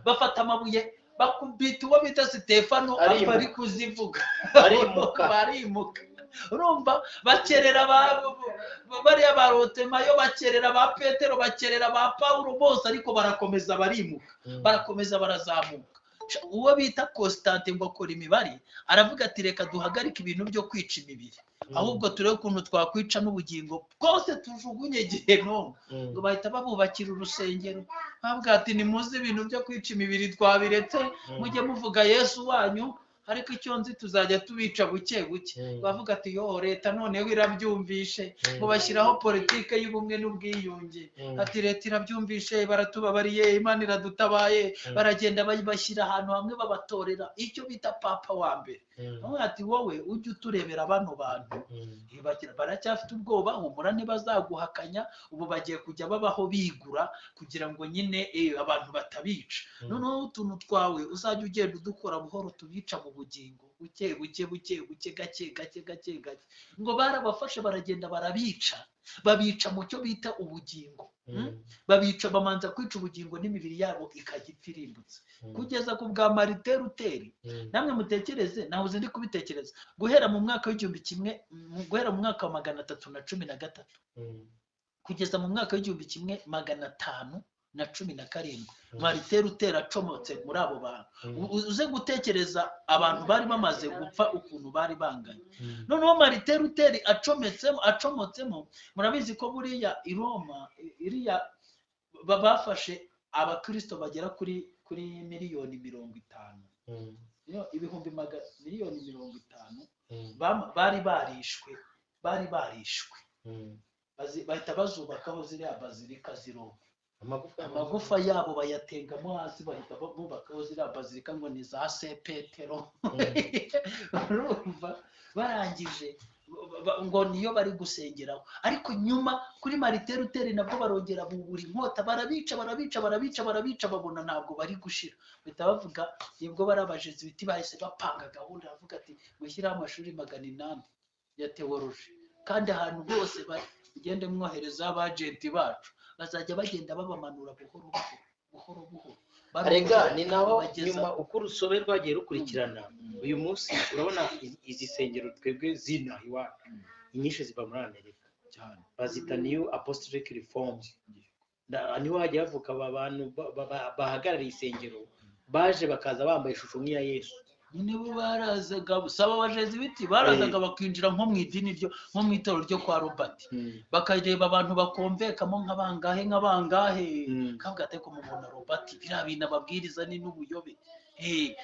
Bafata amabuye bakubita uwo bita Sitefano apfa ari kuzivuga, barimuka. Urumva bakerera bariya ba Rotemayo, bakerera ba Petero, bakerera ba Pawulo bose, ariko barakomeza barimuka, barakomeza barazamuka. Uwo bita Constantine ngo akora imibare, aravuga ati reka duhagarike ibintu byo kwica imibiri, ahubwo turebe ukuntu twakwica n'ubugingo bwose tujugunye gehinomu. Ngo bahita babubakira urusengero, bavuga ati nimuze ibintu byo kwica imibiri twabiretse, mujye muvuga Yesu wanyu, ariko icyo nzi tuzajya tubica buke buke. Bavuga ati yo leta noneho irabyumvishe, ngo bashyiraho politike y'ubumwe n'ubwiyunge. Ati leta irabyumvishe, baratubabariye, Imana iradutabaye. Baragenda bashyira ahantu hamwe babatorera icyo bita papa wa mbere. Ati wowe ujye uturebera bano bantu, baracyafite ubwoba, humura ntibazaguhakanya, ubu bagiye kujya babaho bigura kugira ngo nyine abantu batabica. Noneho utuntu twawe uzajya ugenda udukora buhoro, tubica mu bugingo buke buke buke buke, gake gake gake gake. Ngo barabafashe baragenda barabica, babica mu cyo bita ubugingo. Babica, bamanza kwica ubugingo n'imibiri yabo ikajya ipfa irimbutse, kugeza ku bwa Martin Luther. Namwe mutekereze, nahoze ndi kubitekereza, guhera mu mwaka w'1000, guhera mu mwaka wa 313 kugeza mu mwaka w'1517, Martin Luther acomotse muri abo bantu. Uze gutekereza abantu bari bamaze gupfa ukuntu bari banganye. Noneho Martin Luther acomotsemo, murabizi ko buriya i Roma iriya bafashe abakristo bagera kuri 50 miliyoni, ibihumbi 50 miliyoni bari barishwe. Bahita bazubakaho ziriya bazilika z'i Roma. Amagufa yabo bayatengamo hasi, bahita bubakaho ziriya bazilika ngo ni za Se Petero. Urumva barangije ngo niyo bari gusengeraho. Ariko nyuma kuri Martin Luther nabwo barongera bubura inkota, barabica barabica barabica barabica, babona ntabwo bari gushira. Bahita bavuga nibwo barabajeze ibiti, bahise bapanga gahunda, bavuga ati mushyiraho amashuri 800 ya teoloji, kandi ahantu hose mugende mwohereza abajenti bacu, bazajya bagenda babamanura buhoro buhoro buhoro. Arega ni naho nyuma uko urusobe rwagiye rukurikirana. Uyu munsi urabona izi sengero twebwe zina iwacu inyinshi ziva muri Amerika cyane, bazita New Apostolic Reform. Niho hagiye havuka aba bantu bahagarariye isengero, baje bakaza bambaye ishusho nk'iya Yesu. Nibo barazaga saba abajezi biti, barazaga bakinjira nko mu idini ryo nko mu itorero ryo kwa Robert, bakareba abantu bakomvekamo nk'abangahe nk'abangahe, kavuga ati ko mubona Robert biriya bintu ababwiriza ni n'ubuyobe.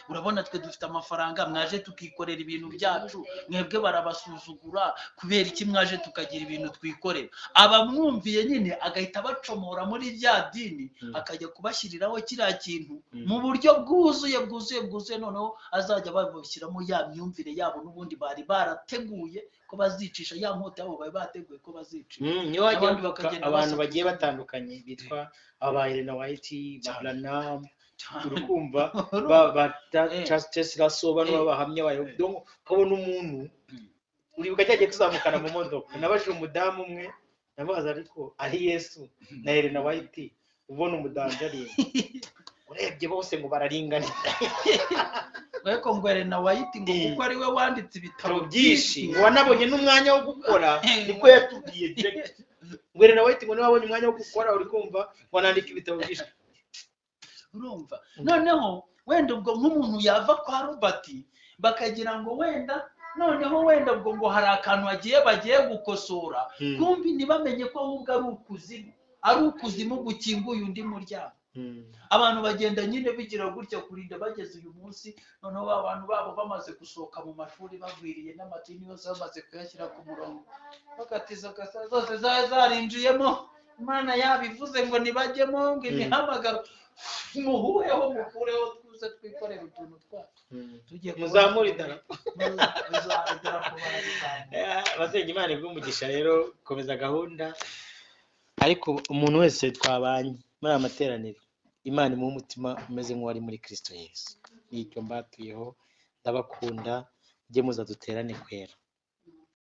Urabona twe dufite amafaranga, mwaje tukikorera ibintu byacu, mwebwe barabasuzugura, kubera iki mwaje tukagira ibintu twikorera? Abamwumviye nyine agahita bacomora muri rya dini, akajya kubashyiriraho kiriya kintu mu buryo bwuzuye bwuzuye bwuzuye. Noneho azajya babashyiramo ya myumvire yabo n'ubundi bari barateguye ko bazicisha, ya nkota yabo bari bateguye ko bazicisha. Niho hagiye abantu bagiye batandukanye bitwa aba Elena White, ba Branham, urukumva ba Charles Russell, bano bahamya bayo. Ukabona umuntu uribuka cyagiye kuzamukana mu modoka, nabajije umudamu umwe namubaza ariko ari Yesu na Elena White ubona umudanje ari urebye bose ngo bararinganira. Ariko ngo Elena White ngo kuko ari we wanditse ibitabo byinshi ngo wanabonye n'umwanya wo gukora, niko yatubwiye direct. Ngo Elena White ngo niwe wabonye umwanya wo gukora, uri kumva wanandika ibitabo byinshi. Urumva noneho wenda ubwo nk'umuntu yava kwa Robert bakagira ngo wenda noneho wenda ubwo ngo hari akantu bagiye gukosora, kumbi ntibamenye ko ahubwo ari ukuzimu gukinguye undi muryango. Abantu bagenda nyine bigira gutya kurinda bageze uyu munsi. Noneho abantu babo bamaze gusohoka mu mashuri bagwiriye n'amadini yose bamaze kuyashyira ku murongo, bakatiza zose zarinjiyemo, Imana yabivuze ngo ntibajyemo, ngo imihamagaro muhureho mukureho twuze twikorere utuntu twacu. Tugiye muzamure idarapo. Basenga Imana bw'umugisha rero, komeza gahunda. Ariko umuntu wese twabanye muri aya materaniro, Imana imuhe umutima umeze nk'uwari muri Kristo Yesu. Nicyo mbatuyeho, ndabakunda, mujye muza duterane kwera.